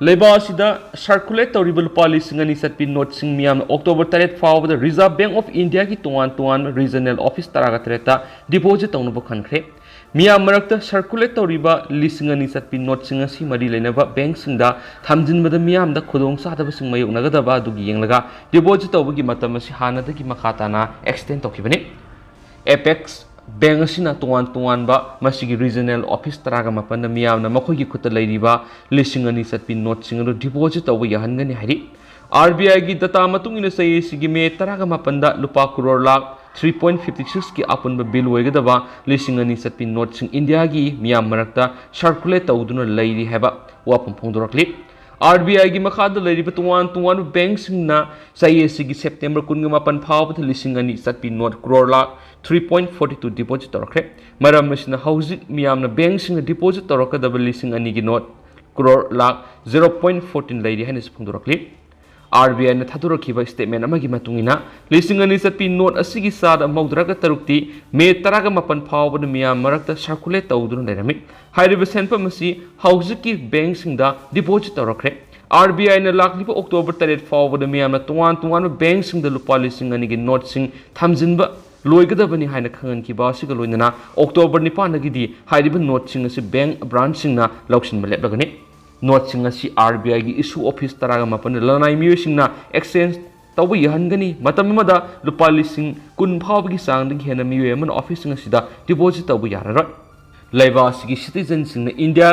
ꯂꯩꯕꯥꯛ ꯑꯁꯤꯗ ꯁꯔꯀꯨꯂꯦꯠ ꯇꯧꯔꯤꯕ ꯂꯨꯄꯥ ꯂꯤꯁꯤꯡ ꯑꯅꯤ ꯆꯠꯄꯤ ꯅꯣꯠꯁꯤꯡ ꯃꯤꯌꯥꯝꯅ ꯑꯣꯛꯇꯣꯕꯔ ꯇꯔꯦꯠ ꯐꯥꯎꯕꯗ ꯔꯤꯖꯥꯔꯚ ꯕꯦꯡꯛ ꯑꯣꯐ ꯏꯟꯗꯤꯌꯥꯒꯤ ꯇꯣꯉꯥꯟ ꯇꯣꯉꯥꯟꯕ ꯔꯤꯖꯅꯦꯜ ꯑꯣꯐꯤꯁ ꯇꯔꯥꯒ ꯇꯔꯦꯠꯇ ꯗꯤꯄꯣꯖꯤꯠ ꯇꯧꯅꯕ ꯈꯟꯈ꯭ꯔꯦ꯫ ꯃꯤꯌꯥꯝ ꯃꯔꯛꯇ ꯁꯔꯀꯨꯂꯦꯠ ꯇꯧꯔꯤꯕ ꯂꯤꯁꯤꯡ ꯑꯅꯤ ꯆꯠꯄꯤ ꯅꯣꯠꯁꯤꯡ ꯑꯁꯤ ꯃꯔꯤ ꯂꯩꯅꯕ ꯕꯦꯡꯛꯁꯤꯡꯗ ꯊꯝꯖꯤꯟꯕꯗ ꯃꯤꯌꯥꯝꯗ ꯈꯨꯗꯣꯡꯆꯥꯗꯕꯁꯤꯡ ꯃꯥꯌꯣꯛꯅꯒꯗꯕ ꯑꯗꯨꯒꯤ ꯌꯦꯡꯂꯒ ꯗꯤꯄꯣꯖꯤꯠ ꯇꯧꯕꯒꯤ ꯃꯇꯝ ꯑꯁꯤ ꯍꯥꯟꯅꯗꯒꯤ ꯃꯈꯥ ꯇꯥꯅ ꯑꯦꯛꯁꯇꯦꯟ ꯇꯧꯈꯤꯕꯅꯤ꯫ ꯑꯦꯄꯦꯛꯁ ꯕꯦꯡꯛ ꯑꯁꯤꯅ ꯇꯣꯉꯥꯟ ꯇꯣꯉꯥꯟꯕ ꯃꯁꯤꯒꯤ ꯔꯤꯖꯅꯦꯜ ꯑꯣꯐꯤꯁ ꯇꯔꯥꯒ ꯃꯥꯄꯟꯗ ꯃꯤꯌꯥꯝꯅ ꯃꯈꯣꯏꯒꯤ ꯈꯨꯠꯇ ꯂꯩꯔꯤꯕ ꯂꯤꯁꯤꯡ ꯑꯅꯤ ꯆꯠꯄꯤ ꯅꯣꯠꯁꯤꯡ ꯑꯗꯨ ꯗꯤꯄꯣꯖꯤꯠ ꯇꯧꯕ ꯌꯥꯍꯟꯒꯅꯤ ꯍꯥꯏꯔꯤ꯫ ꯑꯥꯔ ꯕꯤ ꯑꯥꯏꯒꯤ ꯗꯇꯥ ꯃꯇꯨꯡ ꯏꯟꯅ ꯆꯍꯤ ꯑꯁꯤꯒꯤ ꯃꯦ ꯇꯔꯥꯒ ꯃꯥꯄꯟꯗ ꯂꯨꯄꯥ crore lakh three point fifty ꯁꯤꯛꯁꯀꯤ ꯑꯄꯨꯟꯕ ꯕꯤꯜ ꯑꯣꯏꯒꯗꯕ ꯂꯤꯁꯤꯡ ꯑꯅꯤ ꯆꯠꯄꯤ ꯅꯣꯠꯁꯤꯡ ꯏꯟꯗꯤꯌꯥꯒꯤ ꯃꯤꯌꯥꯝ ꯃꯔꯛꯇ ꯁꯔꯀꯨꯂꯦꯠ ꯇꯧꯗꯨꯅ ꯂꯩꯔꯤ ꯍꯥꯏꯕ ꯋꯥꯐꯝ ꯐꯣꯡꯗꯣꯔꯛꯂꯤ꯫ ꯑꯥꯔ ꯕꯤ ꯑꯥꯏꯒꯤ ꯃꯈꯥꯗ ꯂꯩꯔꯤꯕ ꯇꯣꯉꯥꯟ ꯇꯣꯉꯥꯟꯕ ꯕꯦꯡꯛꯁꯤꯡꯅ ꯆꯍꯤ ꯑꯁꯤꯒꯤ ꯁꯦꯞꯇꯦꯝꯕꯔ ꯀꯨꯟꯒ ꯃꯥꯄꯟ ꯐꯥꯎꯕꯗ ꯂꯤꯁꯤꯡ ꯑꯅꯤ ꯆꯠꯄꯤ ꯅꯣꯠ crore lakh three point forty two deposit ꯇꯧꯔꯛꯈ꯭ꯔꯦ꯫ ꯃꯔꯝ ꯑꯁꯤꯅ ꯍꯧꯖꯤꯛ ꯃꯤꯌꯥꯝꯅ ꯕꯦꯡꯛꯁꯤꯡꯅ ꯗꯤꯄꯣꯖꯤꯠ ꯇꯧꯔꯛꯀꯗꯕ ꯂꯤꯁꯤꯡ ꯑꯅꯤꯒꯤ ꯅꯣꯠ crore lakh zero point fourteen ꯂꯩꯔꯤ ꯍꯥꯏꯅꯁꯨ ꯐꯣꯡꯗꯣꯔꯛꯂꯤ꯫ ꯑꯥꯔ ꯕꯤ ꯑꯥꯏꯅ ꯊꯥꯗꯣꯔꯛꯈꯤꯕ ꯁ꯭ꯇꯦꯠꯃꯦꯟ ꯑꯃꯒꯤ ꯃꯇꯨꯡ ꯏꯟꯅ, ꯂꯤꯁꯤꯡ ꯑꯅꯤ ꯆꯠꯄꯤ ꯅꯣꯠ ꯑꯁꯤꯒꯤ ꯆꯥꯗ ꯃꯧꯗ꯭ꯔꯥꯒ ꯇꯔꯨꯛꯇꯤ ꯃꯦ ꯇꯔꯥꯒ ꯃꯥꯄꯟ ꯐꯥꯎꯕꯗ ꯃꯤꯌꯥꯝ ꯃꯔꯛꯇ ꯁꯔꯀꯨꯂꯦꯠ ꯇꯧꯗꯨꯅ ꯂꯩꯔꯝꯃꯤ꯫ ꯍꯥꯏꯔꯤꯕ ꯁꯦꯟꯐꯝ ꯑꯁꯤ ꯍꯧꯖꯤꯛꯀꯤ ꯕꯦꯡꯛꯁꯤꯡꯗ ꯗꯤꯄꯣꯖꯤꯠ ꯇꯧꯔꯛꯈ꯭ꯔꯦ꯫ ꯑꯥꯔ ꯕꯤ ꯑꯥꯏꯅ ꯂꯥꯛꯂꯤꯕ ꯑꯣꯛꯇꯣꯕꯔ ꯇꯔꯦꯠ ꯐꯥꯎꯕꯗ ꯃꯤꯌꯥꯝꯅ ꯇꯣꯉꯥꯟ ꯇꯣꯉꯥꯟꯕ ꯕꯦꯡꯛꯁꯤꯡꯗ ꯂꯨꯄꯥ ꯂꯤꯁꯤꯡ ꯑꯅꯤꯒꯤ ꯅꯣꯠꯁꯤꯡ ꯊꯝꯖꯤꯟꯕ ꯂꯣꯏꯒꯗꯕꯅꯤ ꯍꯥꯏꯅ ꯈꯪꯍꯟꯈꯤꯕ ꯑꯁꯤꯒ ꯂꯣꯏꯅꯅ ꯑꯣꯛꯇꯣꯕꯔ ꯅꯤꯄꯥꯟꯗꯒꯤꯗꯤ ꯍꯥꯏꯔꯤꯕ ꯅꯣꯠꯁꯤꯡ ꯑꯁꯤ ꯕꯦꯡꯛ ꯕ꯭ꯔꯥꯟꯆꯁꯤꯡꯅ ꯂꯧꯁꯤꯟꯕ ꯂꯦꯞꯂꯒꯅꯤ꯫ ꯅꯣꯠꯁꯤꯡ ꯑꯁꯤ ꯑꯥꯔ ꯕꯤ ꯑꯥꯏꯒꯤ ꯏꯁꯨ ꯑꯣꯐꯤꯁ ꯇꯔꯥꯒ ꯃꯥꯄꯟꯗ ꯂꯅꯥꯏ ꯃꯤꯑꯣꯏꯁꯤꯡꯅ ꯑꯦꯛꯁꯆꯦꯟꯖ ꯇꯧꯕ ꯌꯥꯍꯟꯒꯅꯤ꯫ ꯃꯇꯝ ꯑꯃꯗ ꯂꯨꯄꯥ ꯂꯤꯁꯤꯡ ꯀꯨꯟ ꯐꯥꯎꯕꯒꯤ ꯆꯥꯡꯗꯒꯤ ꯍꯦꯟꯅ ꯃꯤꯑꯣꯏ ꯑꯃꯅ ꯑꯣꯐꯤꯁꯁꯤꯡ ꯑꯁꯤꯗ ꯗꯤꯄꯣꯖꯤꯠ ꯇꯧꯕ ꯌꯥꯔꯔꯣꯏ꯫ ꯂꯩꯕꯥꯛ ꯑꯁꯤꯒꯤ ꯁꯤꯇꯤꯖꯟꯁꯤꯡꯅ ꯏꯟꯗꯤꯌꯥ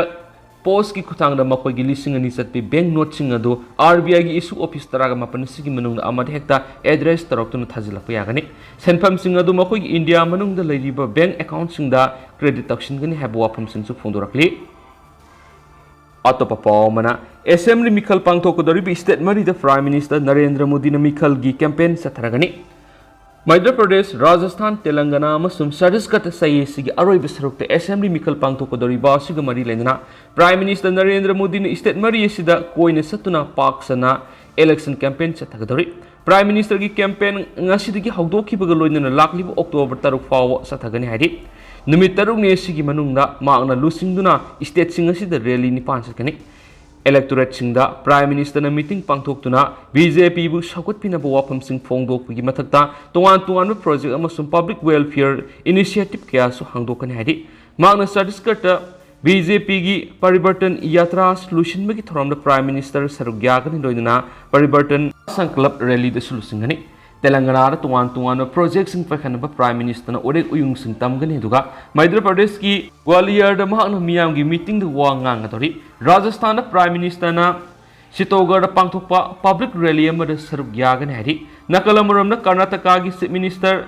ꯄꯣꯁꯀꯤ ꯈꯨꯠꯊꯥꯡꯗ ꯃꯈꯣꯏꯒꯤ ꯂꯤꯁꯤꯡ ꯑꯅꯤ ꯆꯠꯄꯤ ꯕꯦꯡꯛ ꯅꯣꯠꯁꯤꯡ ꯑꯗꯨ ꯑꯥꯔ ꯕꯤ ꯑꯥꯏꯒꯤ ꯏꯁꯨ ꯑꯣꯐꯤꯁ ꯇꯔꯥꯒ ꯃꯥꯄꯟ ꯑꯁꯤꯒꯤ ꯃꯅꯨꯡꯗ ꯑꯃꯗ ꯍꯦꯛꯇ ꯑꯦꯗ꯭ꯔꯦꯁ ꯇꯧꯔꯛꯇꯨꯅ ꯊꯥꯖꯤꯜꯂꯛꯄ ꯌꯥꯒꯅꯤ꯫ ꯁꯦꯟꯐꯝꯁꯤꯡ ꯑꯗꯨ ꯃꯈꯣꯏꯒꯤ ꯏꯟꯗꯤꯌꯥ ꯃꯅꯨꯡꯗ ꯂꯩꯔꯤꯕ ꯕꯦꯡꯛ ꯑꯦꯀꯥꯎꯟꯠꯁꯤꯡꯗ ꯀ꯭ꯔꯦꯗꯤꯠ ꯇꯧꯁꯤꯟꯒꯅꯤ ꯍꯥꯏꯕ ꯋꯥꯐꯝꯁꯤꯡꯁꯨ ꯐꯣꯡꯗꯣꯔꯛꯂꯤ꯫ ꯑꯇꯣꯞꯄ ꯄꯥꯎ ꯑꯃꯅ, ꯑꯦꯁꯦꯝꯕ꯭ꯂꯤ ꯃꯤꯈꯜ ꯄꯥꯡꯊꯣꯛꯀꯗꯧꯔꯤꯕ ꯁ꯭ꯇꯦꯠ ꯃꯔꯤꯗ ꯄ꯭ꯔꯥꯏꯝ ꯃꯤꯅꯤꯁꯇꯔ ꯅꯔꯦꯟꯗ꯭ꯔ ꯃꯣꯗꯤꯅ ꯃꯤꯈꯜꯒꯤ ꯀꯦꯝꯄꯦꯟ ꯆꯠꯊꯔꯒꯅꯤ꯫ ꯃꯙ꯭ꯌ ꯄ꯭ꯔꯗꯦꯁ, ꯔꯥꯖꯁꯊꯥꯟ, ꯇꯦꯂꯪꯒꯅꯥ ꯑꯃꯁꯨꯡ ꯆꯇꯤꯁꯒꯗ ꯆꯍꯤ ꯑꯁꯤꯒꯤ ꯑꯔꯣꯏꯕ ꯁꯔꯨꯛꯇ ꯑꯦꯁꯦꯝꯕ꯭ꯂꯤ ꯃꯤꯈꯜ ꯄꯥꯡꯊꯣꯛꯀꯗꯧꯔꯤꯕ ꯑꯁꯤꯒ ꯃꯔꯤ ꯂꯩꯅꯅ ꯄ꯭ꯔꯥꯏꯝ ꯃꯤꯅꯤꯁꯇꯔ ꯅꯔꯦꯟꯗ꯭ꯔ ꯃꯣꯗꯤꯅ ꯁ꯭ꯇꯦꯠ ꯃꯔꯤ ꯑꯁꯤꯗ ꯀꯣꯏꯅ ꯆꯠꯇꯨꯅ ꯄꯥꯛ ꯁꯟꯅ ꯏꯂꯦꯛꯁꯟ ꯀꯦꯝꯄꯦꯟ ꯆꯠꯊꯒꯗꯧꯔꯤ꯫ Prime Ministerꯒꯤ campaign ꯉꯁꯤꯗꯒꯤ ꯍꯧꯗꯣꯛꯈꯤꯕꯒ ꯂꯣꯏꯅꯅ ꯂꯥꯛꯂꯤꯕ October ꯇꯔꯨꯛ ꯐꯥꯎꯕ ꯆꯠꯊꯒꯅꯤ ꯍꯥꯏꯔꯤ꯫ ꯅꯨꯃꯤꯠ ꯇꯔꯨꯛꯅꯤ ꯑꯁꯤꯒꯤ ꯃꯅꯨꯡꯗ ꯃꯍꯥꯛꯅ ꯂꯨꯆꯤꯡꯗꯨꯅ stateꯁꯤꯡ ꯑꯁꯤꯗ rally ꯅꯤꯄꯥꯟ ꯆꯠꯀꯅꯤ꯫ Electorateꯁꯤꯡꯗ Prime Ministerꯅ meeting ꯄꯥꯡꯊꯣꯛꯇꯨꯅ BJPꯕꯨ ꯁꯧꯒꯠꯄꯤꯅꯕ ꯋꯥꯐꯝꯁꯤꯡ ꯐꯣꯡꯗꯣꯛꯄꯒꯤ ꯃꯊꯛꯇ ꯇꯣꯉꯥꯟ ꯇꯣꯉꯥꯟꯕ project ꯑꯃꯁꯨꯡ public welfare initiative ꯀꯌꯥꯁꯨ ꯍꯥꯡꯗꯣꯛꯀꯅꯤ ꯍꯥꯏꯔꯤ꯫ ꯃꯍꯥꯛꯅ ꯆꯇꯤꯁꯒꯔꯗ BJPꯒꯤ Parivartan Yatra ꯂꯣꯏꯁꯤꯟꯕꯒꯤ ꯊꯧꯔꯝꯗ Prime Minister ꯁꯔꯨꯛ ꯌꯥꯒꯅꯤ, ꯂꯣꯏꯅꯅ Parivartan Sankalp rallyꯗꯁꯨ ꯂꯨꯆꯤꯡꯒꯅꯤ꯫ ꯇꯦꯂꯪꯒꯅꯥꯗ ꯇꯣꯉꯥꯟ ꯇꯣꯉꯥꯟꯕ projectꯁꯤꯡ ꯄꯥꯏꯈꯠꯅꯕ Prime Ministerꯅ ꯎꯔꯦꯛ ꯎꯌꯨꯡꯁꯤꯡ ꯇꯝꯒꯅꯤ, ꯑꯗꯨꯒ ꯃꯙ꯭ꯌ ꯄ꯭ꯔꯗꯦꯁꯀꯤ ꯒ꯭ꯋꯥꯂꯤꯌꯔꯗ ꯃꯍꯥꯛꯅ ꯃꯤꯌꯥꯝꯒꯤ meetingꯗ ꯋꯥ ꯉꯥꯡꯒꯗꯧꯔꯤ꯫ ꯔꯥꯖꯁꯊꯥꯟꯗ Prime Ministerꯅ ꯆꯤꯇꯣꯒꯔꯗ ꯄꯥꯡꯊꯣꯛꯄ public rally ꯑꯃꯗ ꯁꯔꯨꯛ ꯌꯥꯒꯅꯤ ꯍꯥꯏꯔꯤ꯫ ꯅꯥꯀꯜ ꯑꯃꯔꯣꯝꯗ ꯀꯔꯅꯥꯇꯀꯥꯒꯤ Chief Minister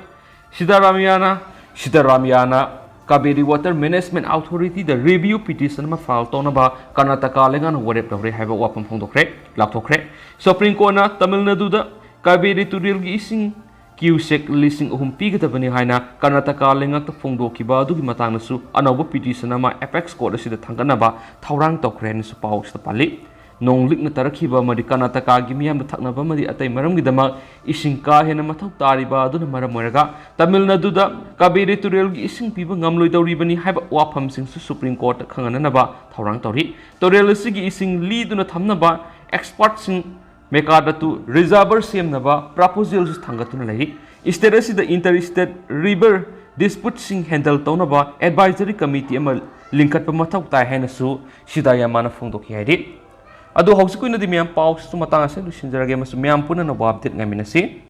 ꯁꯤꯗꯥꯔꯥꯃꯌꯥꯅ ꯁꯤꯗꯥꯔꯥꯃꯌꯥꯅ Kaveri Water Management Authorityꯗ review petition ꯑꯃ file ꯇꯧꯅꯕ ꯀꯔꯅꯥꯇꯀꯥ ꯂꯩꯉꯥꯛꯅ ꯋꯥꯔꯦꯞ ꯂꯧꯔꯦ ꯍꯥꯏꯕ ꯋꯥꯐꯝ ꯐꯣꯡꯗꯣꯛꯈ꯭ꯔꯦ, ꯂꯥꯎꯊꯣꯛꯈ꯭ꯔꯦ꯫ Supreme Courtꯅ ꯇꯥꯃꯤꯜ ꯅꯥꯗꯨꯗ ꯀꯥꯕꯦꯔꯤ ꯇꯨꯔꯦꯜꯒꯤ ꯏꯁꯤꯡ cubic ꯂꯤꯁꯤꯡ ꯑꯍꯨꯝ ꯄꯤꯒꯗꯕꯅꯤ ꯍꯥꯏꯅ ꯀꯔꯅꯥꯇꯀꯥ ꯂꯩꯉꯥꯛꯇ ꯐꯣꯡꯗꯣꯛꯈꯤꯕ ꯑꯗꯨꯒꯤ ꯃꯇꯥꯡꯗꯁꯨ ꯑꯅꯧꯕ petition ꯑꯃ apex court ꯑꯁꯤꯗ ꯊꯥꯡꯒꯠꯅꯕ ꯊꯧꯔꯥꯡ ꯇꯧꯈ꯭ꯔꯦ ꯍꯥꯏꯅꯁꯨ ꯄꯥꯎ ꯑꯁꯤꯗ ꯄꯜꯂꯤ꯫ ꯅꯣꯡ ꯂꯤꯛꯅ ꯇꯥꯔꯛꯈꯤꯕ ꯑꯃꯗꯤ ꯀꯔꯅꯥꯇꯀꯥꯒꯤ ꯃꯤꯌꯥꯝꯗ ꯊꯛꯅꯕ ꯑꯃꯗꯤ ꯑꯇꯩ ꯃꯔꯝꯒꯤꯗꯃꯛ ꯏꯁꯤꯡ ꯀꯥ ꯍꯦꯟꯅ ꯃꯊꯧ ꯇꯥꯔꯤꯕ ꯑꯗꯨꯅ ꯃꯔꯝ ꯑꯣꯏꯔꯒ ꯇꯥꯃꯤꯜ ꯅꯥꯗꯨꯗ ꯀꯥꯕꯦꯔꯤ ꯇꯨꯔꯦꯜꯒꯤ ꯏꯁꯤꯡ ꯄꯤꯕ ꯉꯝꯂꯣꯏꯗꯧꯔꯤꯕꯅꯤ ꯍꯥꯏꯕ ꯋꯥꯐꯝꯁꯤꯡꯁꯨ Supreme Courtꯇ ꯈꯪꯍꯟꯅꯅꯕ ꯊꯧꯔꯥꯡ ꯇꯧꯔꯤ꯫ ꯇꯨꯔꯦꯜ ꯑꯁꯤꯒꯤ ꯏꯁꯤꯡ ꯂꯤꯗꯨꯅ ꯊꯝꯅꯕ expertꯁꯤꯡ ꯃꯦꯀꯥꯗꯇꯨ reservoir ꯁꯦꯝꯅꯕ proposalꯁꯨ ꯊꯥꯡꯒꯠꯇꯨꯅ ꯂꯩꯔꯤ꯫ State ꯑꯁꯤꯗ inter state river disputeꯁꯤꯡ handle ꯇꯧꯅꯕ advisory committee ꯑꯃ ꯂꯤꯡꯈꯠꯄ ꯃꯊꯧ ꯇꯥꯏ ꯍꯥꯏꯅꯁꯨ ꯁꯤꯗꯥꯌꯥꯃꯥꯅ ꯐꯣꯡꯗꯣꯛꯈꯤ ꯍꯥꯏꯔꯤ꯫ ꯑꯗꯣ ꯍꯧꯖꯤꯛꯀꯤ ꯑꯣꯏꯅꯗꯤ ꯃꯌꯥꯝ ꯄꯥꯎꯁꯤꯁꯨ ꯃꯇꯥꯡ ꯑꯁꯤꯗ ꯂꯣꯏꯁꯤꯟꯖꯔꯒꯦ ꯑꯃꯁꯨꯡ ꯃꯌꯥꯝ ꯄꯨꯟꯅ ꯑꯅꯧꯕ update ꯉꯥꯏꯃꯤꯟꯅꯁꯤ꯫